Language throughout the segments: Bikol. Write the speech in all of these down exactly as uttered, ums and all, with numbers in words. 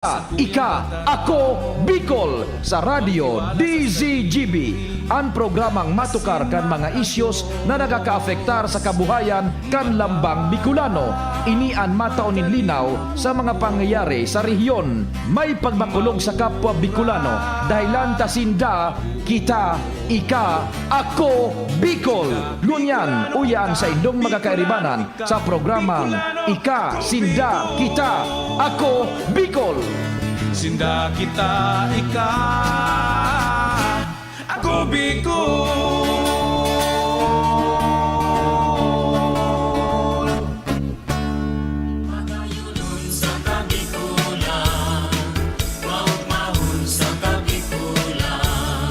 Ika, Ako, Bicol, sa Radyo D Z G B, an programang matukar kan mga isyos na nakakaapektar sa kabuhayan kan lambang Bicolano. Ini an matao nin linaw sa mga pangyayari sa rehiyon. May pagmakulog sa kapwa Bicolano, dahelan ta sinda, kita, ika, ako, Bicol. Ngunyan, uya an saindong mga kairibanan sa programang Ika, Sinda, Kita, Ako, Bicol. Sinda, kita, ika, ako, Bicol. Padayonon sa Kabikolan, maugmahon sa Kabikolan,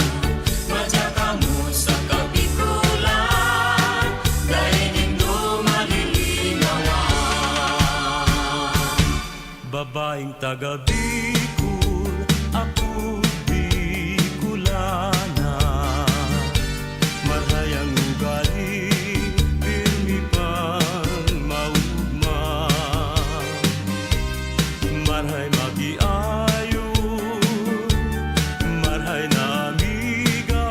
madya kamo sa Kabikolan, dai nindo malilinawan. Babaeng taga Bicol, ako Bicolana. Marhay ang ugali, pirmi pang maugma. Marhay makiayo, marhay na amiga.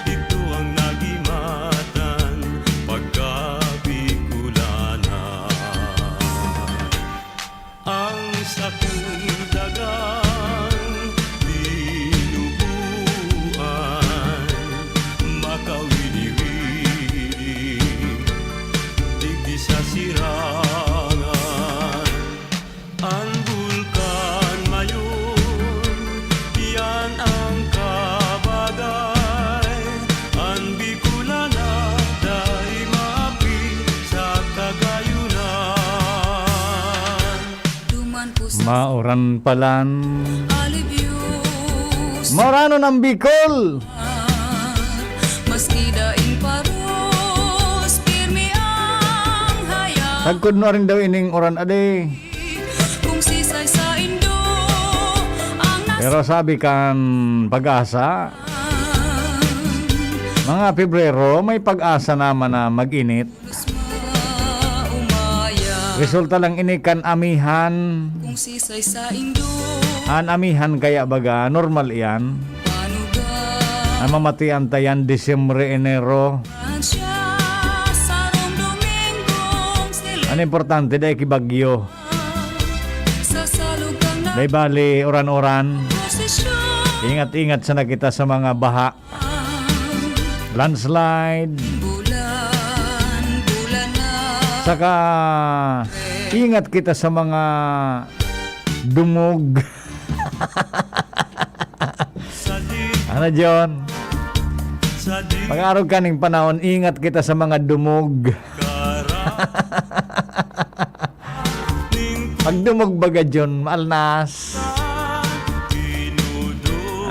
Ito ang nagimatan pagka Bicolana. Ang sakong dagang binubuan, makawini-wini digdi sa Sirangan. An Bulkan Mayon, iyan ang kabagay. An Bicolana, dai maapi sa kagayunan. Mauran palan. Mauranon ang Bicol. Maski daing paros, pirmi ang hayag. Sagkod na rin daw ining uran, ade. Kung sisay sa indo ang nas- Pero sabi kan Pag-asa, mga Pebrero, may pag-asa naman na mag-init. Resulta lang ini kan amihan. Kung sisay sa indo. An amihan kaya baga, normal iyan. Panuga. An mamatian ta yan, Disyembre, Enero. Fransya, sarong Domingong Sili. An importante, dai ki bagyo. Sa salog kang na- Dai bali, uran-uran. Posisyon. Ingat-ingat sana kita sa mga baha. Landslide. Bulan, bulan na. Saka, ingat kita sa mga dumog. Ano, John? Pag-arog kaning panahon, ingat kita sa mga dumog. Pagdumog baga, John, maalnas.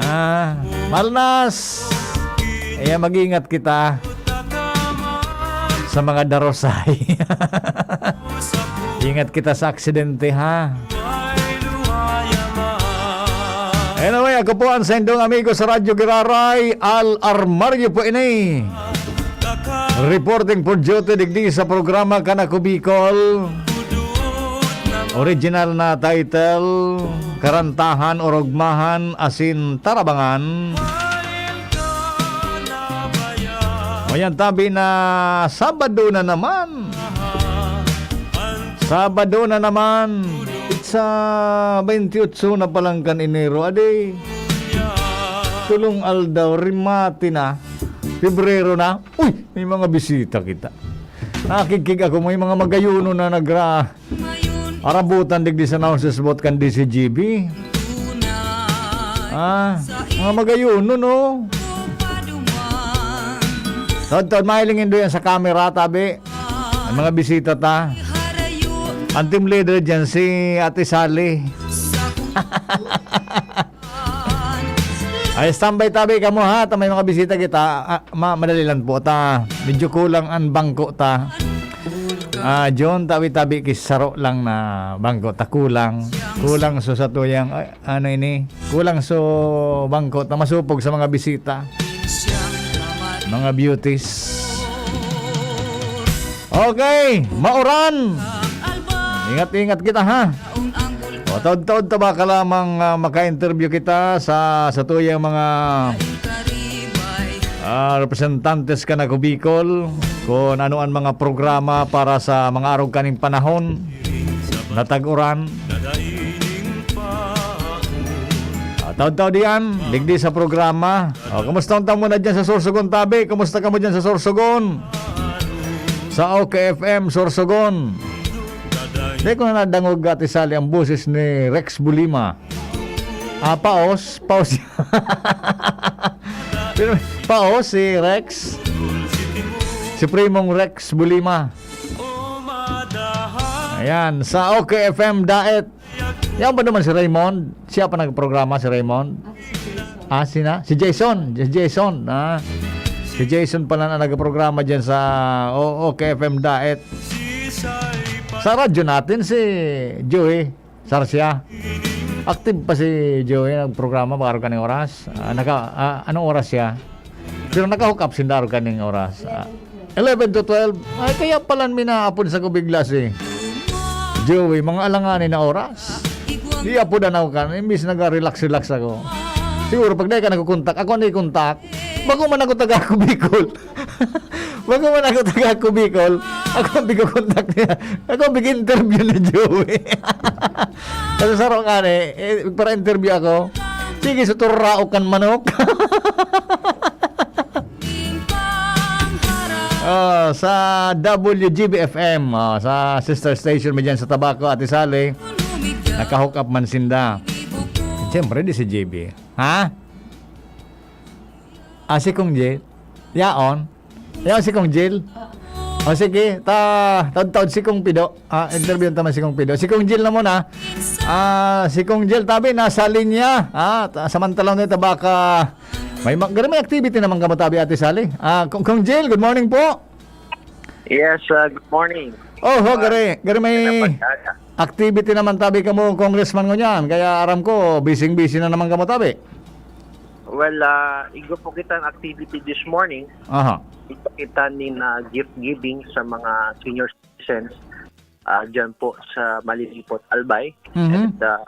Ah, maalnas. Kaya mag-ingat kita sa mga darosay. Ingat kita sa aksidente, ha? Anyway, ako po ang saindong amigo sa Radyo Giraray, Al Armario po ini. Reporting for duty digdi sa programa Kan Ako Bicol. Original na title, Karantahan, Orogmahan, asin Tarabangan. Mayan tabi na Sabado na naman. Sabado na naman. It's ah, twenty-eight na pa lang kan Enero. Adi, tulong aldaw, rimati na. Pebrero na. Uy, may mga bisita kita. Nakikig ako, may mga magayonon na nagra-, arabutan digdi sa Nonsense Bot kan D C G B. Ah, mga magayonon, no? Taod-taod, mahiling indo yan sa camera, tabi. Ang mga bisita ta. Ang team leader dyan, si Ate Sally. Ay, standby tabi kamo, ha? Ta may mga bisita kita. Ah, ma-, madali lang po ta. Medyo kulang ang bangko ta. Ah, John, tabi-tabi, kisaro lang na bangko ta. Kulang. Kulang so sa tuyang, ay, ano ini? Kulang so bangko ta. Masupog sa mga bisita. Mga beauties. Okay, mauran. Ingat-ingat kita, ha? Taod-taod ta baka lamang, ah, maka-interview kita sa, sa tuyang mga, ah, representantes kan Ako Bicol, kung ano an mga programa para sa mga arog kaning panahon na tag-uran. Ah, taod-taod diyan, digdi sa programa. Oh, kumusta unta mo na dyan sa Sorsogon, tabi? Kumusta ka mo dyan sa Sorsogon? Sa OK F M, Sorsogon. Di ko na nadangog, Ate Sally, ang boses ni Rex Bulima. Ah, paos, paos. Pero paos si Rex. Si Primong Rex Bulima. Ayan, sa OK F M Daet. Yan ba naman si Raymond? Siya pa nagprograma, si Raymond? Ah, sina? Si Jason. Si Jason, ah. Si Jason pala na nagprograma dyan sa O-, OK F M Daet. Sa radyo natin, si Joey Sarsia. Active pa si Joey, nagprograma, baka kaning oras. Ah, naka, ah, anong oras siya? Pero naka-hook up sinda kaning oras. Ah, eleven to twelve. Ay, kaya pala minaapod sa ko bigla si Joey, mga alanganin na oras. Di apod na ako kan, imbis naga-relax-relax ako. Siguro pag dahil ka nagkukontak, ako na ikontak. Bago man ako taga ako Bicol. Bago man ako taga ako Bicol, ako ang bigkukontak niya. Ako ang big-interview ni Joey. Kasi sa rong ani, eh, para interview ako. Sige, sa turao kan manok. Ah, sa W G B F M, ah, sa sister station mo dyan sa Tabaco, Ate Sally, naka-hook up man sinda. Siyempre, di si G B. Ha? Ah, si Kong Jil? Yaon? Yaon si Kong Jil? O sige, ta, taod-taod si Kong Pido. Ah, interview ta man si Kong Pido. Si Kong Jil na muna. Ah, si Kong Jil, tabi, nasa linya. Ah, ta-, samantala na ito, baka may ma-, garo may activity naman kamo, tabi, Ate Sally. Ah, Kong, Kong Jil, good morning po. Yes, uh, good morning. Oh, ho, Ah, gari, gari may naman, ah, activity naman, tabi, kamo, Congressman, ngunyan. Kaya aram ko, busy-busy na naman kamo, tabi. Well, ah, igwa po kita ang activity this morning. Aha. Igwa kita nin, ah, gift giving sa mga senior citizens, ah, dyan po sa Malilipot, Albay. Mhm. And, ah,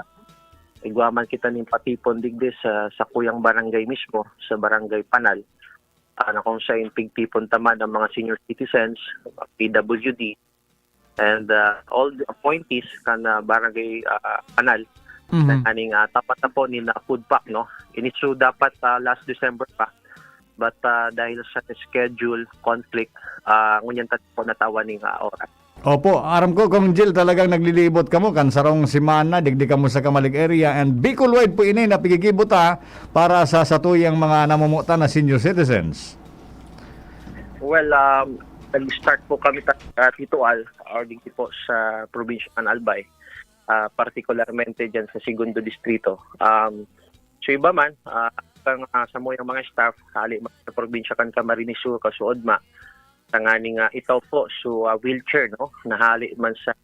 igwa man kita nin patipon digdi sa, sa kuyang barangay mismo, sa Barangay Panal, ah, na kung saan pigtipon ta man ang mga senior citizens, P W D, and, ah, all the appointees kan, ah, Barangay, ah, Panal, Mhm. na aning, ah, tapat na po ni na food pack, no? Ini so dapat, ah, last December pa. But, ah, dahil sa schedule conflict, ah, ngunyan ta po natawan ning, ah, oras. Opo, aram ko, Kong Jil, talagang naglilibot kamo kan sarong semana, digdi kamo sa Camalig area, and Bicol-wide po ini na pigigibot, ha, para sa satuyang mga namumutan na senior citizens. Well, um, nag-start po kami ta-, ah, Tito Al, or digdi po sa probinsya ng Albay, ah, partikularmente dyan sa Segundo Distrito. Um, so iba man, ah, ang, ah, sa mga, mga staff, hali man sa probinsya kan Camarines Sur, kasuod ma, tanganing, ah, itaw po, so, ah, wheelchair, no, na hali man sa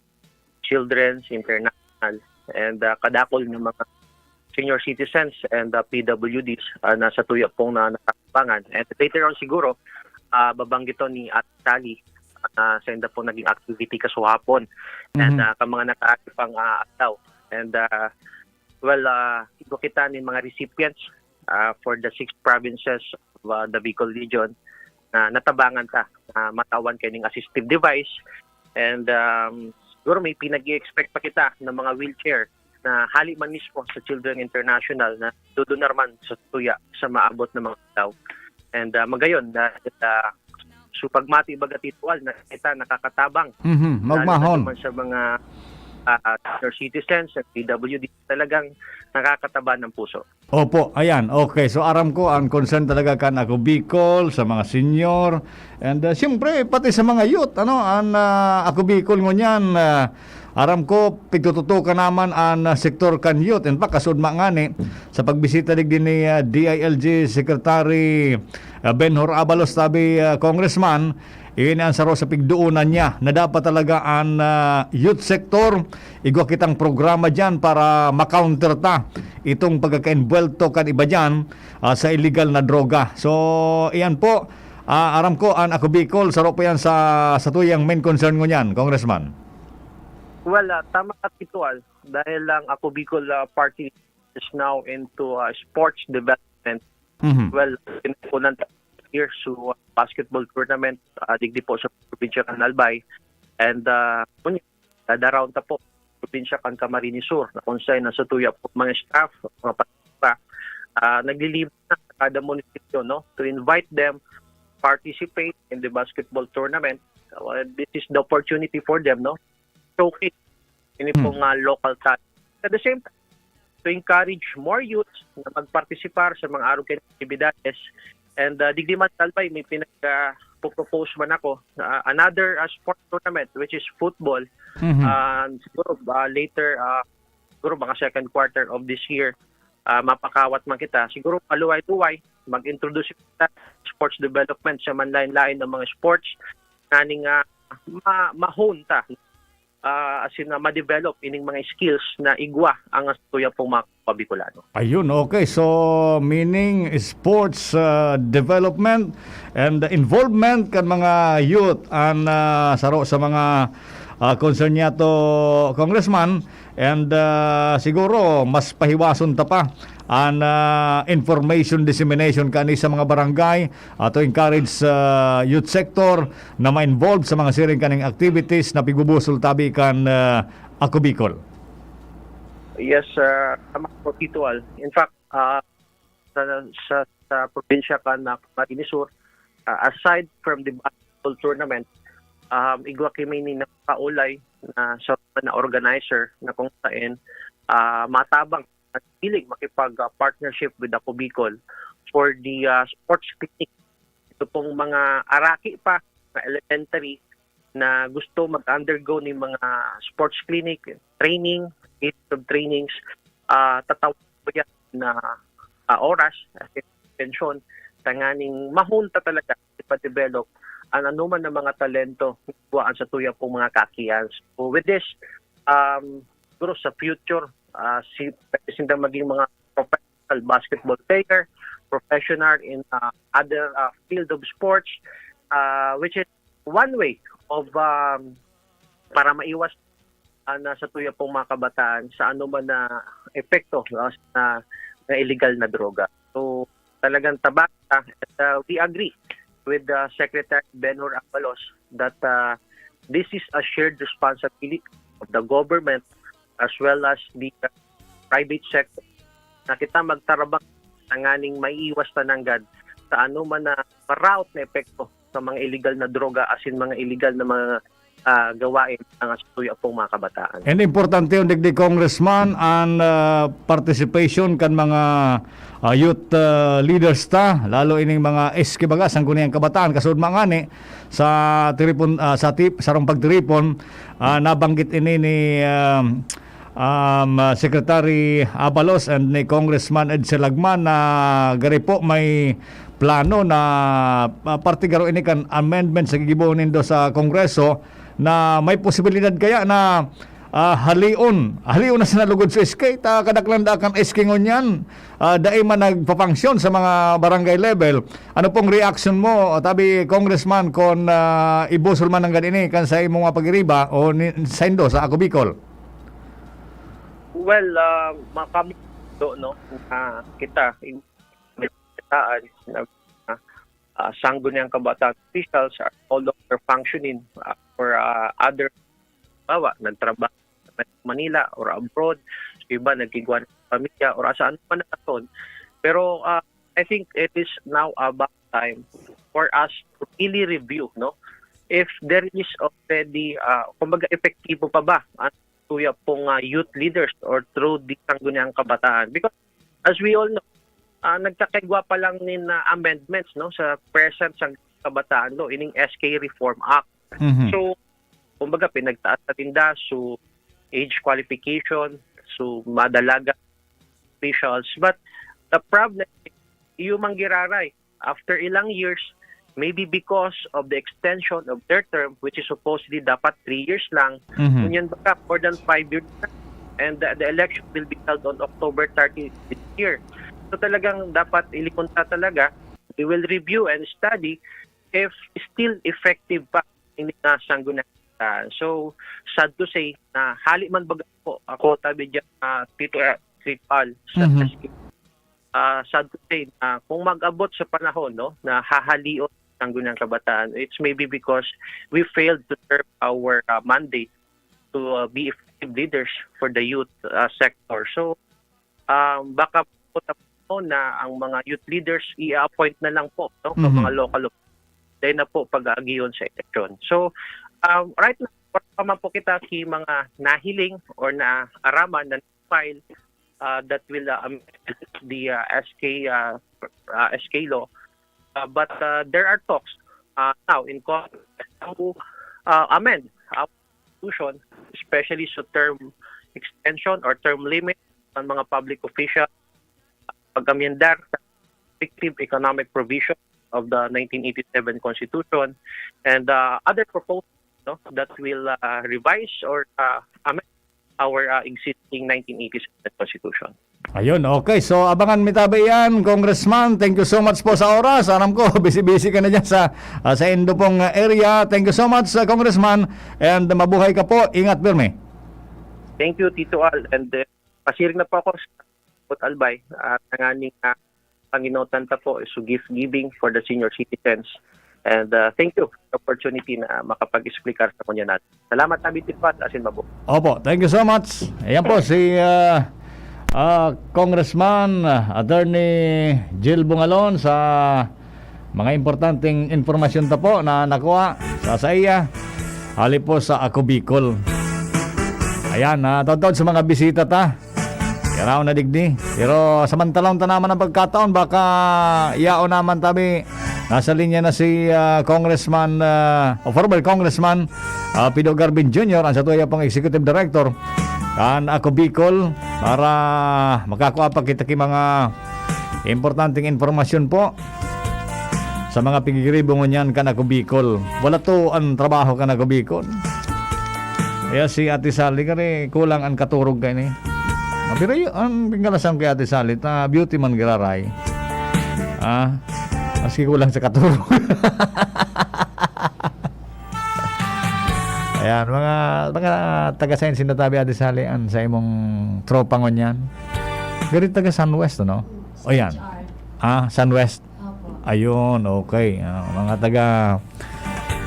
Children's International, and, ah, kadakol ng mga senior citizens and, ah, P W Ds, ah, na sa tuya pong na nakatabangan. And later on siguro, ah, babanggiton ni Ate Sally, ah, sa inda pong naging activity kasuhapon. And, Mhm. ah, ka mga nakaagi pang, ah, adlaw. And, ah, well, ah, igwa kita nin mga recipients, ah, for the six provinces of, ah, the Bicol region na natabangan ta na matawan kaning assistive device. And, um, siguro may pinag-i-expect pa kita ng mga wheelchair na hali man mismo sa Children International na dudunar man sa tuya sa maabot na mga adlaw. And, ah, magayon, dahil, ah, so pagmati baga, Tito Al, na kita nakakatabang. Mhm, lalo na maugmahon. Naman sa mga, ah, senior citizens at P W D, talagang nakakataba ng puso. Opo, ayan. Okay, so aram ko, ang concern talaga kan Ako Bicol, sa mga senior, and, ah, siyempre, pati sa mga youth, ano, ang, ah, Ako Bicol ngunyan, ah, aram ko, pigtututukan naman ang, ah, sektor kan youth. In fact, kasudma ngani, sa pagbisita digdi ni, ah, D I L G Secretary, ah, Benhur Abalos, tabi, ah, Congressman, ini ang saro sa pigdoonan niya na dapat talaga ang, ah, youth sector, igwa kitang programa diyan para ma-counter ta itong pagkakaenbuwelto kan iba diyan, ah, sa illegal na droga. So, iyan po, ah, aram ko, ang Ako Bicol, saro po yan sa, sa tuyang main concern ngunyan, Congressman. Well, ah, tama ka, Tito Al. Dahil lang ako, Bicol, ah, Party is now into, ah, sports development. Mhm. Well, pinagkunan ta-, years to, ah, basketball tournament, ah, digdi po sa probinsya kan Albay. And, ah, unya, kada round ta po, probinsya kan Camarines Sur, na kung saan nasa tuya po mga staff, mga pa, ah, naglilibot na sa kada munisipyo, no? To invite them, participate in the basketball tournament. So, uh, this is the opportunity for them, no? Showcase ini Hmm. pong, ah, local talent. At the same time, to encourage more youths na magpartisipar sa mga arog kan aktibidades. And, ah, digdi man sa Albay, may pinag, ah, propose man ako, ah, another, ah, sport tournament, which is football. Mhm. Ah, siguro, ah, later, ah, siguro mga second quarter of this year, ah, mapakawat man kita. Siguro maluway-luway, mag-introduce kita sports development sa manlain-lain ng mga sports na ning, ah, ma-, ma-hone ta, ah, as in, ah, ma-develop ining mga skills na igwa ang tuya pong mga Bicolano. Ayun, okay. So, meaning sports, ah, development and involvement kan mga youth an, ah, saro sa mga, ah, concern niya to, Congressman. And, ah, siguro, mas pahiwason ta pa an, ah, information dissemination kani sa mga barangay, ah, to encourage sa youth sector na ma-involve sa mga siring kaning activities na pigbubusol tabi kan, ah, Ako Bicol. Yes, ah, tama po, Tito Al. In fact, ah, sa, sa, sa probinsya kan Camarines Sur, ah, aside from the basketball tournament, um, igwa kami ni nakaulay na sa mga organizer na kung saan, ah, matabang at hilig makipag, ah, partnership with Ako Bicol for the, ah, sports clinic. Ito pong mga araki pa na elementary na gusto mag-undergo ni mga sports clinic, training, of trainings, ah, tatawag ko yan na, ah, oras, as in, atensyon, tanganing ma-hone ta talaga, ipa-develop ang anuman na mga talento, kuwaan sa tuya pong mga kakian. So, with this, um, siguro sa future, ah, si, pwede sindang maging mga professional basketball player, professional in, ah, other, ah, field of sports, ah, which is one way of, um, para maiwas ah, na sa tuya pong mga kabataan sa ano man na epekto, no, na, na illegal na droga. So, talagang tabang ta, and, ah, we agree with, ah, Secretary Benhur Abalos that, ah, this is a shared responsibility of the government as well as the, ah, private sector na kita magtarabang tanganing maiiwas ta nanggad sa ano man na ma-route na epekto sa mga illegal na droga, as in mga illegal na mga, ah, gawain ang sa tuya pong mga kabataan. And importante yun, digdi, Congressman, ang, ah, participation kan mga, ah, youth, ah, leaders ta, lalo ining mga S K baga, Sangguniang Kabataan, kasud man ngani sa tiripon, ah, sa tip-, sarong pagtiripon, ah, nabanggit ini ni, ah, um, ah, Secretary Abalos and ni Congressman Edsel Lagman na gari po may plano na, ah, parte garo ini kan amendment sa gigibohon nindo sa Kongreso na may posibilidad kaya na, ah, halion, halion na sana lugod sa S K, ta kadaklan daa kan S K ngunyan, ah, dai man nagpapangsyon sa mga barangay level. Ano pong reaction mo, tabi Congressman, kon, ah, ibusol man nanggad ini kan sa imong mga pag-iriba o ni, saindo sa Ako Bicol? Well, ah, makamundo, no, na kita, in, na, ah, Sangguniang Kabataan officials are no longer functioning, ah, for, ah, other, bawa, nagtrabaho sa Manila or abroad, so iba nagkigwa ng pamilya or sa ano man na rason. Pero, ah, I think it is now about time for us to really review, no? If there is already, ah, kumbaga, epektibo pa ba ang tuya pong, ah, youth leaders or through the Sangguniang Kabataan? Because as we all know, ah, nagkakaigwa pa lang nin, ah, amendments, no, sa present Sangguniang Kabataan Law, ining S K Reform Act. Mhm. So, kumbaga, pinagtaas na tinda, so, age qualification, so, madalaga officials. But the problem, yung manggiraray, after ilang years, maybe because of the extension of their term, which is supposedly dapat three years lang, Mhm. ngunyan baka more than five years na. And the, the election will be held on October thirty this year. So talagang dapat ilikon ta talaga, we will review and study if still effective pa ini nga Sangguniang kabataan. So, sad to say na hali man baga po ako, tabi diyan, ah, Tito, ah, Tito Al, sa Mhm. S K, ah, sad to say na kung mag-abot sa panahon, no, na hahalion ang Sangguniang Kabataan, it's maybe because we failed to serve our, ah, mandate to, ah, be effective leaders for the youth, ah, sector. So, um, baka po na ang mga youth leaders i-appoint na lang po, no, sa Mhm. mga local, dahil na po pag-aagihon sa eleksyon. So, um, right now, wala pa man po kita ki mga nahiling or naaraman na file, uh, that will, uh, amend the, uh, S K, uh, uh, S K law. Uh, but, uh, there are talks, uh, now in Congress to, uh, amend our constitution, especially sa term extension or term limit ng mga public official, pag-amyendar sa restrictive economic provision of the nineteen eighty-seven Constitution, and, uh, other proposals, no, that will, uh, revise or, uh, amend our, uh, existing nineteen eighty-seven Constitution. Ayun, okay. So, abangan mi tabi yan, Congressman. Thank you so much po sa oras. Aram ko, busy-busy ka na dyan sa, ah, sa indo pong, ah, area. Thank you so much, ah, Congressman. And mabuhay ka po. Ingat, pirmi. Thank you, Tito Al. And, uh, pasiring na po ako sa Albay. At tanganing, ah, panginutan ta po is to gift giving for the senior citizens. And, uh, thank you for the opportunity na makapag-explicar sa kanya natin. Salamat, Abby Tipat, asin mabo. Opo, thank you so much. Ayan po si, ah, ah, Congressman, ah, Attorney Jill Bungalon sa mga importanteng impormasyon ta po na nakuha sa, sa iya. Hali po sa Ako Bicol. Ayan, ah, taud-taud sa mga bisita ta. Yaraw na digdi. Pero samantalahon ta naman ang pagkataon, baka yaon naman tabi. Nasa linya na si, ah, Congressman, ah, o former Congressman, ah, Pido Garvin Junior, ang satuya pong Executive Director kan Ako Bicol, para makakua pa kita ki mga importanteng impormasyon po sa mga pigiribo ngunyan kan Ako Bicol. Wala to ang trabaho kan Ako Bicol. Kaya si Ate Sally, kani kulang ang katurog kaini. Ah, pero y-, ang pingalasan kay Ate Sally, ta beauty man giraray. Ah, maski kulang sa katurog. Ayan, mga, mga taga-science na tabi, Ate Sally, an sa imong tropa ngunyan. Gari taga Sunwest, ano? O yan. Ah, Sunwest. Opo. Ayun, okay. Ah, mga taga,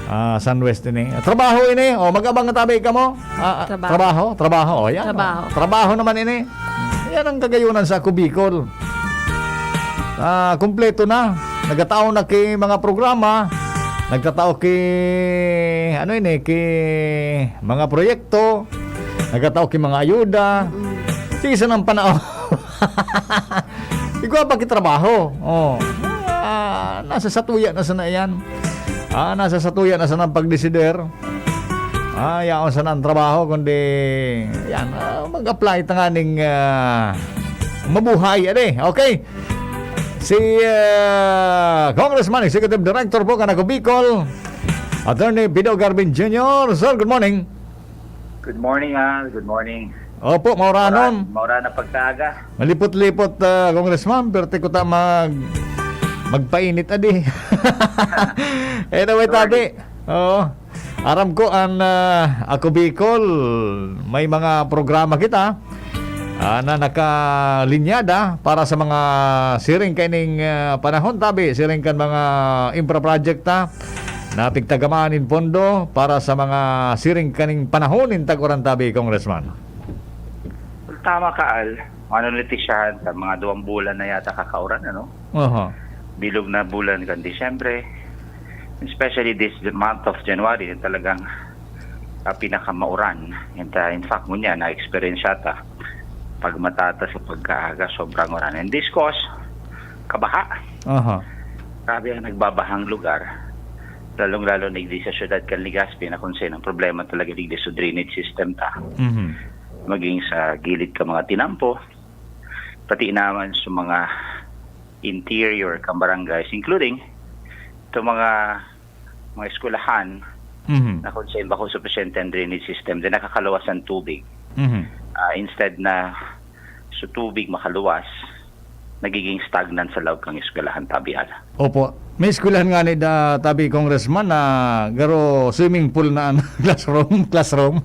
ah, Sunwest ini. Trabaho ini. O, mag-abang na tabi kamo. Ah, ah, Trabaho. Trabaho? Trabaho. O, yan. Trabaho. O. Trabaho naman ini. Yan ang kagayunan sa Ako Bicol. Ah, kumpleto na. Nagtatao na ki mga programa. Nagtatao ki, ano ini, ki mga proyekto. Nagtatao ki mga ayuda. Mm. Sige, sa nang panahon. Igwa pa ki trabaho. Oh. Ah, nasa satuya na sana yan. Ah, nasa satuya na sana ang pagdesider. Ah, yaon sana ang trabaho, kundi, yan, ah, mag-apply tanganing, ah, mabuhay, ade. Okay. Si, ah, Congressman, Executive Director po, kan Ako Bicol, Attorney Pido Garvin Junior Sir, good morning. Good morning, ah. Good morning. Opo, mauranon. Maura-, maura na pagkaaga. Malipot-lipot, ah, Congressman, pero ti ko ta mag-, magpainit, adi. Anyway, Sorry. Tabi. Oo. Aram ko, an, ah, Ako Bicol, may mga programa kita, ah, na nakalinyada para sa mga siring kaining, ah, panahon, tabi, siring kan mga infra project ta, na pigtagamaan nin pondo para sa mga siring kaning panahon nin tag-uran, tabi, Congressman. Tama ka, Al. Ano, notisyahan ta, mga duwang bulan na yata kakauran, ano? Aha. Bilog na bulan kan Disyembre. Especially this month of January, talagang, ah, pinakamauran. In ta-, in fact, ngunyan, na-experience yata pag matata sa pagkaaga, sobrang uran. And this cause, kabaha. Aha. Grabe ang nagbabahang lugar. Lalong-lalo na digdi sa syudad kan Legazpi, na kung saan ang problema talaga digdi sa drainage system ta. Mhm. Maging sa gilid ka mga tinampo, pati naman sa mga interior kan barangays, including to mga, mga eskwelahan Mhm. na kung saan bako supisyente ang drainage system, then nakakaluwas ang tubig. Mhm. Ah, instead na sa tubig makaluwas, nagiging stagnant sa loob kan eskwelahan, tabi, Al. Opo. May eskwelahan ngani da, tabi, Congressman, na garo swimming pool na an classroom, classroom.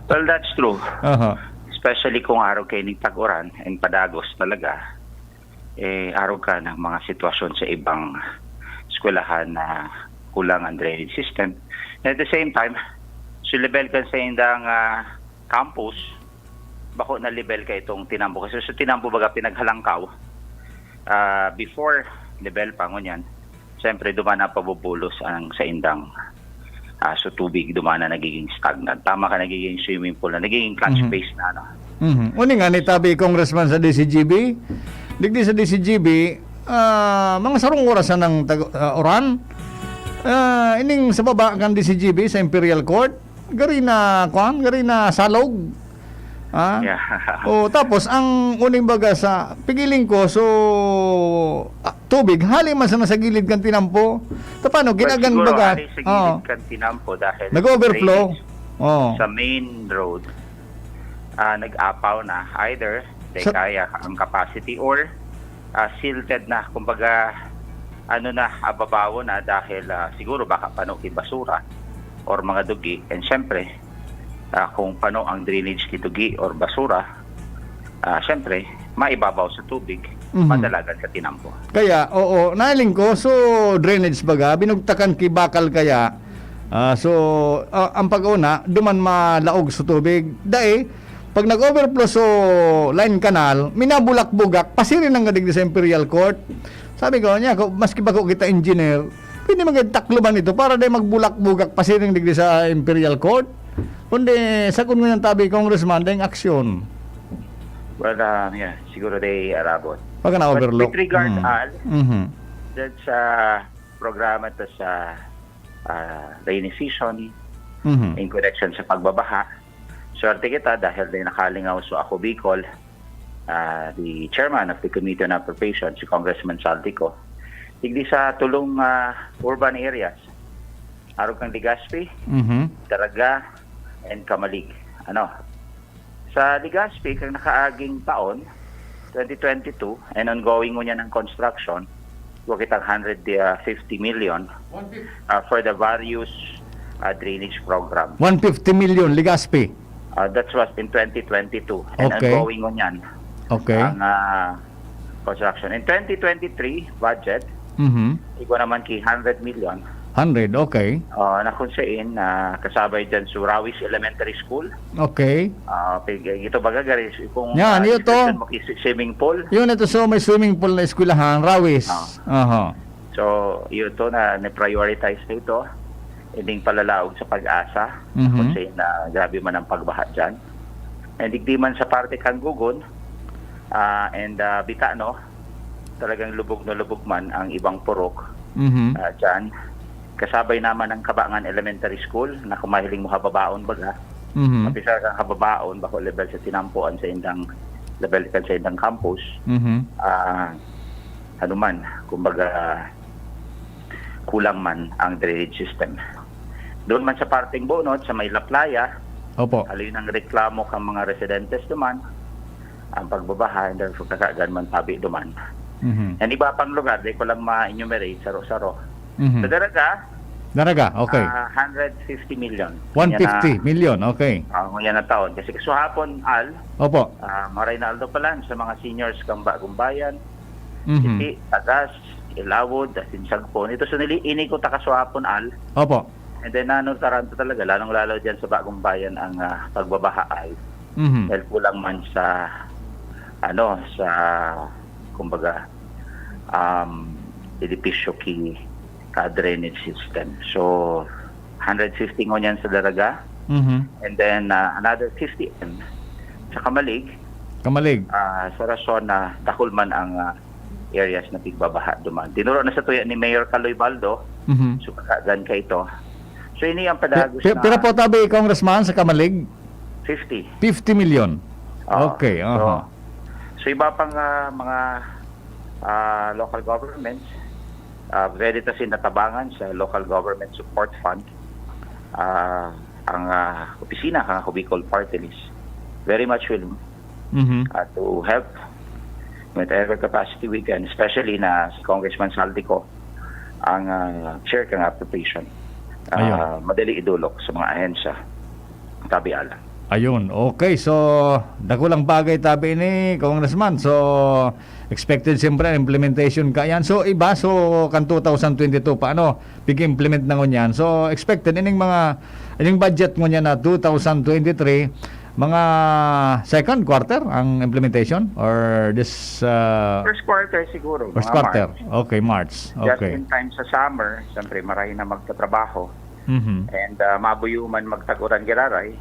Well, that's true. Aha. Especially kung arog kayo ning tag-uran and padagos talaga, eh, arog ka ng mga sitwasyon sa ibang eskwelahan na kulang ang drainage system. And at the same time, so level kan sa indang ah, campus, bako na level ka itong tinampo. Kasi sa tinampo, baga, pinaghalangkaw. Ah, before level pa, ngunyan, siyempre, duman na pabubulos ang sa indang ah, so tubig, duman na nagiging stagnant. Tama ka, nagiging swimming pool na, nagiging clutch Mhm. base na, ano. Mhm. Uni nga ni tabi, Congressman, sa D C G B. Digdi sa D C G B, ah, mga sarong oras na ng tag-, ah, uran. Ah, ining sa baba kan D C G B, sa Imperial Court, gari na, kwan, gari na salog. Ah? Yeah. Oh, tapos ang uning baga sa pigiling ko, so ah, tubig hali man sana sa gilid kan tinampo. Ta paano But ginagan siguro, baga? hali sa gilid Oh. kan tinampo dahil Nag-overflow. drainage Oh. sa main road, ah, nag-apaw na. Either di Sa- kaya ang capacity or ah, silted na. Kumbaga, ano na, ababawo na dahil ah, siguro baka pano ki basura or mga dugi. And syempre, ah, kung pano ang drainage ki dugi or basura, ah, syempre, maibabaw sa tubig, Mhm. madalagan sa tinampo. Kaya, oo, nailing ko. So, drainage baga, binugtakan ki bakal kaya. Ah, so, ah, ang pag-una, duman malaog sa tubig. Dai, pag nag-overflow so line canal, minabulak-bugak, pasiring na nga digdi sa Imperial Court. Sabi ko niya, ko, maski ba ko kita engineer, pwede magtakloban ito para dai magbulak-bugak, pasiring digdi sa Imperial Court. Kundi, sa kun ngunyan tabi, Congressman, dai aksyon. Well, ah, yeah, siguro they arabot. Pag na-overlook. But with regard, Mm. Al, Mhm. dyan sa programa to sa ah, rainy season, Mhm. in connection sa pagbabaha, swerte kita dahil may nakalingaw so Ako Bicol, ah, the chairman of the Committee on Appropriation, si Congressman Saldico. Digdi sa tulong ah, urban areas, arog kang Legazpi, Mhm. Daraga, and Camalig. Ano? Sa Legazpi, kang nakaaging taon, twenty twenty-two, and ongoing ngunyan ang construction, wa kitang hundred fifty million ah, for the various ah, drainage program. One fifty million, Legazpi. Ah, that was in twenty twenty-two, and Okay. ongoing ngunyan Okay. ang ah, construction. In twenty twenty-three budget, Mhm. igwa naman ki hundred million. Hundred, okay. Ah, na kung saan, ah, kasabay dyan sa Rawis Elementary School. Okay. Ah, pig-, ito baga, gari, kung Yan, ah, yun to. description mo ki si-, swimming pool. Yun, ito so may swimming pool na eskwelahan, Rawis. Ah. Aha. So, yun to na ni-prioritize na ito. Hindi palalaog sa Pag-asa. Mhm. Kung saan na grabe man ang pagbaha dyan. And digdi man sa parte kang Gugon, ah, and ah, Bitano, talagang lubog na lubog man ang ibang purok Mhm. ah, dyan. Kasabay naman ang Kabangan Elementary School na kung mahiling mo hababaon baga. Mhm. Kapisar kang hababaon, bako level sa tinampuan sa indang level kan sa indang campus. Mhm. Ah, ano man, kumbaga, kulang man ang drainage system. Doon man sa parteng bunot, sa may Laplaya, Opo. haloy nang reklamo kang mga residentes naman, ang pagbabaha, and therefore kakagan man tabi duman. Mhm. Yan iba pang lugar, di ko lang ma-enumerate, saro-saro. Mhm. Sa Daraga, Daraga, okay. ah, hundred fifty million. One fifty million, okay. Ah, ngunyan na taon. Kasi kasuhapon, Al, Opo. ah, maray na aldo pa lang sa mga seniors kang Bagumbayan, Mhm. Iti, Tagas, Ilawod, asin Sagpon. Ito sa nili-, ini ko takasuhapon, Al. Opo. And then, ano, taranto talaga, lalong-lalo dyan sa Bagumbayan ang ah, pagbabaha, Al. Mhm. Dahil kulang man sa, ano, sa, kumbaga, um, edipisyo ki ka drainage system. So, hundred fifty ngunyan sa Daraga. Mhm. And then, ah, another fifty M sa Camalig. Camalig. Ah, sa rason na dakul man ang ah, areas na pigbabaha duman. Tinuro na sa tuya ni Mayor Kaloy Baldo, Mhm. so kakagan ka ito. So, ini ang Pi- padagos pi- na Pira po tabi, Congressman, sa Camalig? fifty. Fifty million. Oo. Okay, So, aha. so, iba pang ah, mga ah, local governments, ah, pwede ta sinatabangan sa Local Government Support Fund, ah, ang ah, opisina kang Ako Bicol Party List. Very much willing Mhm. ah, to help whatever capacity we can, especially na si Congressman Zaldy Co ang, ah, chair kan appropriation. Ah, Ayun. madali idolok sa mga ahensya. Tabi, Alan. Ayun. Okay. So, dakulang bagay tabi ni Congressman. So, expected siyempre ang implementation ka yan. So, iba, so, kan two thousand twenty-two, paano? Pig-implement na ngunyan. So, expected ining mga, ining budget ngunyan na two thousand twenty-three, mga second quarter ang implementation or this, uh, First quarter siguro, first mga quarter? March. Okay, March. Just Okay. in time sa summer, siyempre, maray na magtatrabaho. Mhm. And, ah, mabuyo man magtag-uran giraray,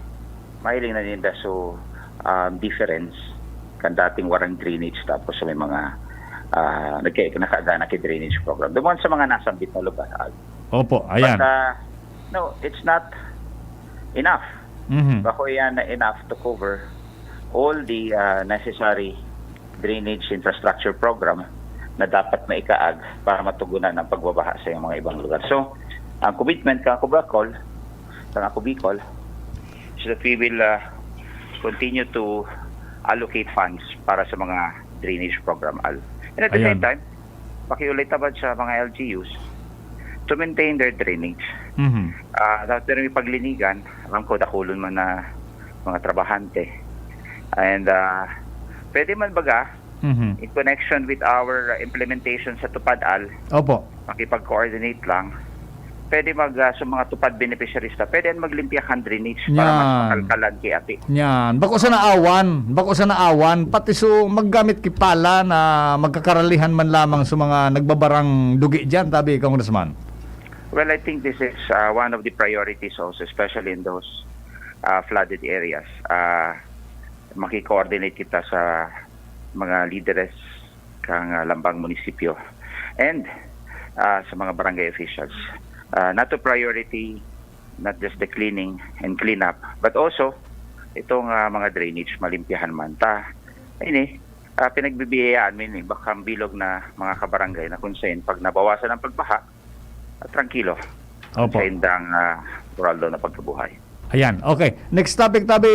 mahiling na ninda so, um, difference kan dating warang drainage tapos sa may mga, ah, nagka-, nakagana ki drainage program. Duman sa mga nasambit na lugar, Al. Opo, ayan. But, ah, no, it's not enough. Mhm. Bako yan na enough to cover all the, ah, necessary drainage infrastructure program na dapat maikaag para matugunan ang pagbabaha sa mga ibang lugar. So, ang commitment kan Ako Bicol, kan Ako Bicol, is that we will, ah, continue to allocate funds para sa mga drainage program, Al. And at the Ayan. same time, pakiulay tabad sa mga L G Us to maintain their drainage. Mhm. Ah, dapat pero may paglinigan, alam ko, dakulon man na mga trabahante. And, ah, pwede man baga, Mhm. in connection with our implementation sa TUPAD, Al, Opo. makipag-coordinate lang. Pwede mag, ah, sa mga TUPAD beneficiaries na, pwede yan maglimpya kan drainage para mas Yan. makalkalan ki ati. Yan. Bako sana awan, bako sana awan, pati so maggamit ki pala na magkakaralihan man lamang sa mga nagbabarang dugi dyan, tabi, Congressman. Well, I think this is, ah, one of the priorities also, especially in those, ah, flooded areas. Ah, maki-coordinate kita sa mga lideres kan, ah, lambang munisipyo and, ah, sa mga barangay officials. Ah, not to priority, not just the cleaning and cleanup, but also itong, ah, mga drainage, malimpyahan man ta. Ini, ah, pinagbibiyayaan mi ni bakang bilog na mga kabarangay na kung saan pag nabawasan ang pagbaha, ah, trangkilo Opo. sa indang, ah, natural daw na pagkabuhay. Ayan. Okay. Next topic, tabi,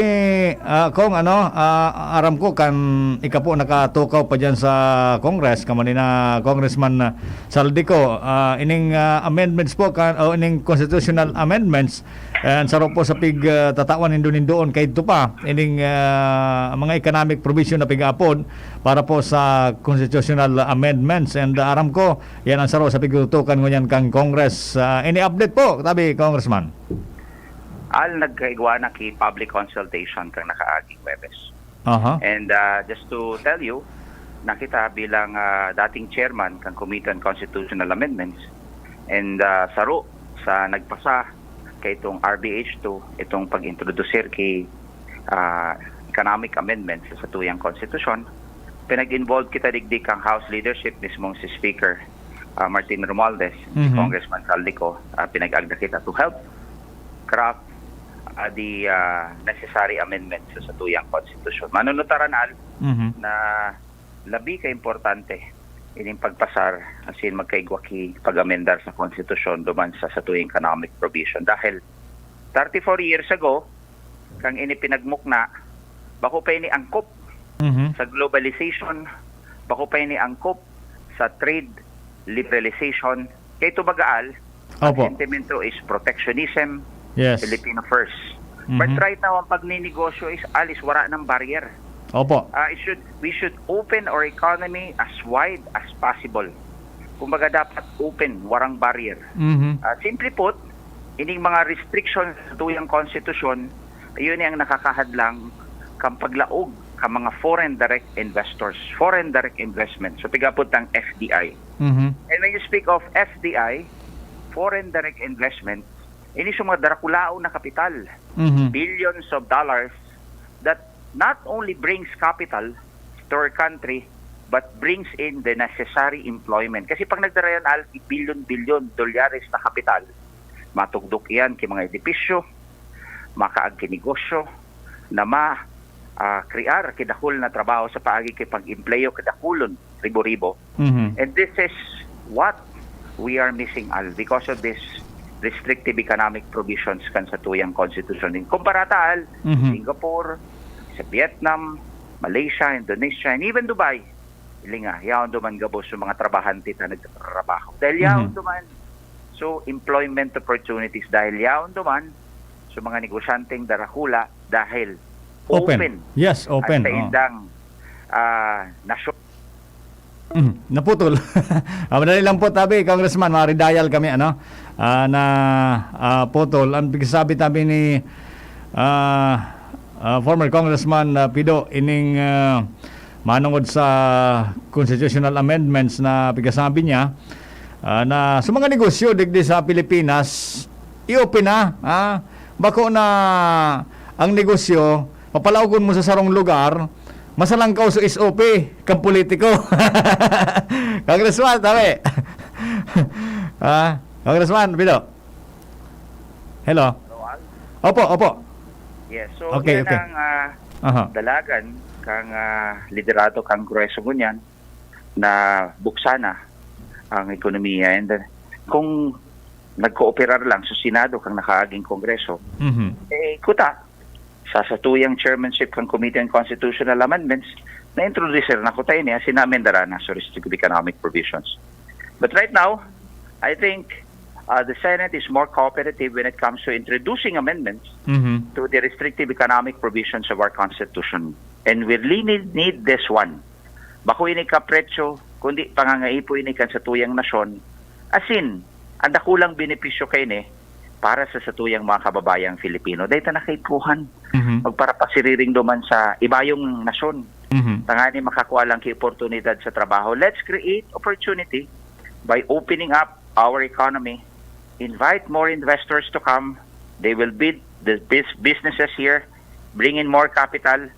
ah, Cong, ano, ah, aram ko kan ika po nakatukaw pa dyan sa Congress, kamo ni na Congressman, ah, Zaldy Co, ah, ining, ah, amendments po, kan, o ining constitutional amendments, and saro po sa pig, ah, tatawan nindo nindoon kaidto pa, ining, ah, mga economic provision na pig-aapod para po sa constitutional amendments. And, ah, aram ko, yan ang saro sa pigtutukan ngunyan kan Congress. Ah, any update po, tabi, Congressman? Al, nagkaigwa na ki public consultation kan nakaaging Huwebes. Aha. And, ah, just to tell you, na kita bilang, ah, dating chairman kan Committee on Constitutional Amendments and, ah, saro sa nagpasa kay itong R B H two, itong pag-introdusir ki, ah, economic amendments sa satuyang konstitusyon, pinag-involve kita digdi kang House leadership, mismong si Speaker, ah, Martin Romualdez, si Mhm. Congressman Zaldy Co, ah, pinag-agda kita to help craft, ah, the, ah, necessary amendments sa satuyang konstitusyon. Manunutaran, Al, Mhm. na labi ka importante ining pagpasar asin magkaigwa ki pag-amendar sa konstitusyon duman sa satuyang economic provision. Dahil thirty-four years ago, kan ini pinagmukna, bako pa ini angkop Mhm. sa globalization, bako pa ini angkop sa trade liberalization. Kay ito baga, Al, ang Opo. sentimento is protectionism, Yes. Filipino first. But Mhm. right now, ang pagninegosyo is, Al, is wara nang barrier. Opo. Ah, it should, we should open our economy as wide as possible. Kumbaga, dapat open, warang barrier. Mhm. Ah, simply put, ining mga restrictions sa tuyang konstitusyon, iyon ang nakakahadlang kan paglaog kan mga foreign direct investors, foreign direct investment. So, pigapod tang F D I. Mhm. And when you speak of F D I, foreign direct investment, ini sa mga darakulaon na kapital, Mhm. billions of dollars that not only brings capital to our country, but brings in the necessary employment. Kasi pag nagdara yan, Al, bilyon-bilyon dolyares na kapital, matugdok yan ki mga edipisyo, makaag ki negosyo, na ma, ah, krear ki dakul na trabaho sa paagi ki pag-empleyo ki dakulon, ribo-ribo. Mhm. And this is what we are missing, Al, because of this restrictive economic provisions kan satuyang konstitusyon. Kumpara ta, Al, Mhm. Singapore, sa Vietnam, Malaysia, Indonesia, and even Dubai, linga, yaon duman gabos sa mga trabahante ta nagtatrabaho. Dahil yaon Mhm. duman, so employment opportunities, dahil yaon duman, so mga negosyanteng darakula, dahil Open. open Yes, open, ang oh. saindang, ah, nasyon. Mhm, naputol. Ah, madali lang po, tabi, Congressman, maridial kami, ano, ah, na, ah, putol. Ang pigsabi, tabi ni, ah, ah, former Congressman, ah, Pido, ining, ah, manungod sa constitutional amendments na pigkasabi niya, ah, na sa mga negosyo digdi sa Pilipinas, i-open na, ah. Bako na ang negosyo, papalaogon mo sa sarong lugar, masalangkaw sa S O P, kang politiko. Congressman, tabi. Ah, Congressman, Pido. Hello. Hello, Al. Opo, opo. Yes, so Okay, yan okay. ang, ah, Aha. dalagan kang, ah, liderato kang Kongreso ngunyan na buksan na ang ekonomiya. And then, kung nagkooperar lang sa Senado kang nakaaging Kongreso, Mhm. eh, kuta, sa satuyang chairmanship kang Committee on Constitutional Amendments, na-introduce na kuta ini, asin na-amendar na sa restrictive economic provisions. But right now, I think, uh, the Senate is more cooperative when it comes to introducing amendments Mhm. to the restrictive economic provisions of our Constitution. And we really need, need this one. Bako ini kapretsyo, kundi pangangaipo ini kan satuyang nasyon. Asin, ang dakulang benepisyo kaini para sa satuyang mga kababayang Filipino. Dahil ta nakaipuhan Mhm. magparapasiriring duman sa ibayong nasyon. Mhm. Tangani makakua lang ki oportunidad sa trabaho. Let's create opportunity by opening up our economy. Invite more investors to come. They will build the bus- businesses here, bring in more capital,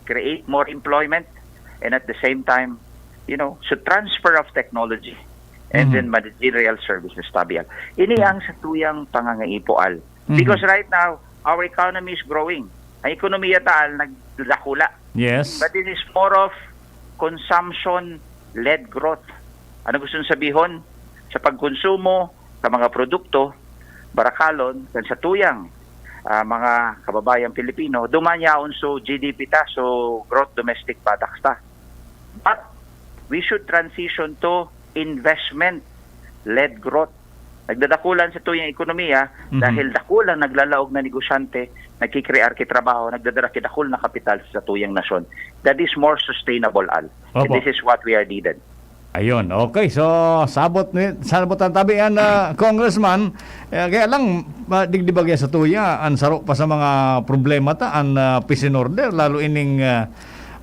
create more employment, and at the same time, you know, so transfer of technology and Mhm. then managerial services, tabi, Al. Ini ang satuyang pangangaipo, Al. Mhm. Because right now, our economy is growing. Ang ekonomiya ta, Al, nagdadakula. Yes. But this is more of consumption-led growth. Ano gusto sabihon? Sa pagkonsumo, sa mga produkto, barakalon, kan satuyang, ah, mga kababayang Pilipino, duman yaon so G D P ta, so gross domestic product ta. But we should transition to investment-led growth. Nagdadakulan satuyang ekonomiya Mhm. dahil dakulang naglalaog na negosyante, nagkikrear ki trabaho, nagdadara ki dakul na kapital sa satuyang nasyon. That is more sustainable, Al. And Opo. this is what we are needed. Ayun, okay. So, sabot ni, sabot ang tabi yan, ah, Congressman. Eh, kaya lang, ah, digdi bagay satuya, ang saro pa sa mga problema ta, ang, ah, peace and order, lalo ining, ah,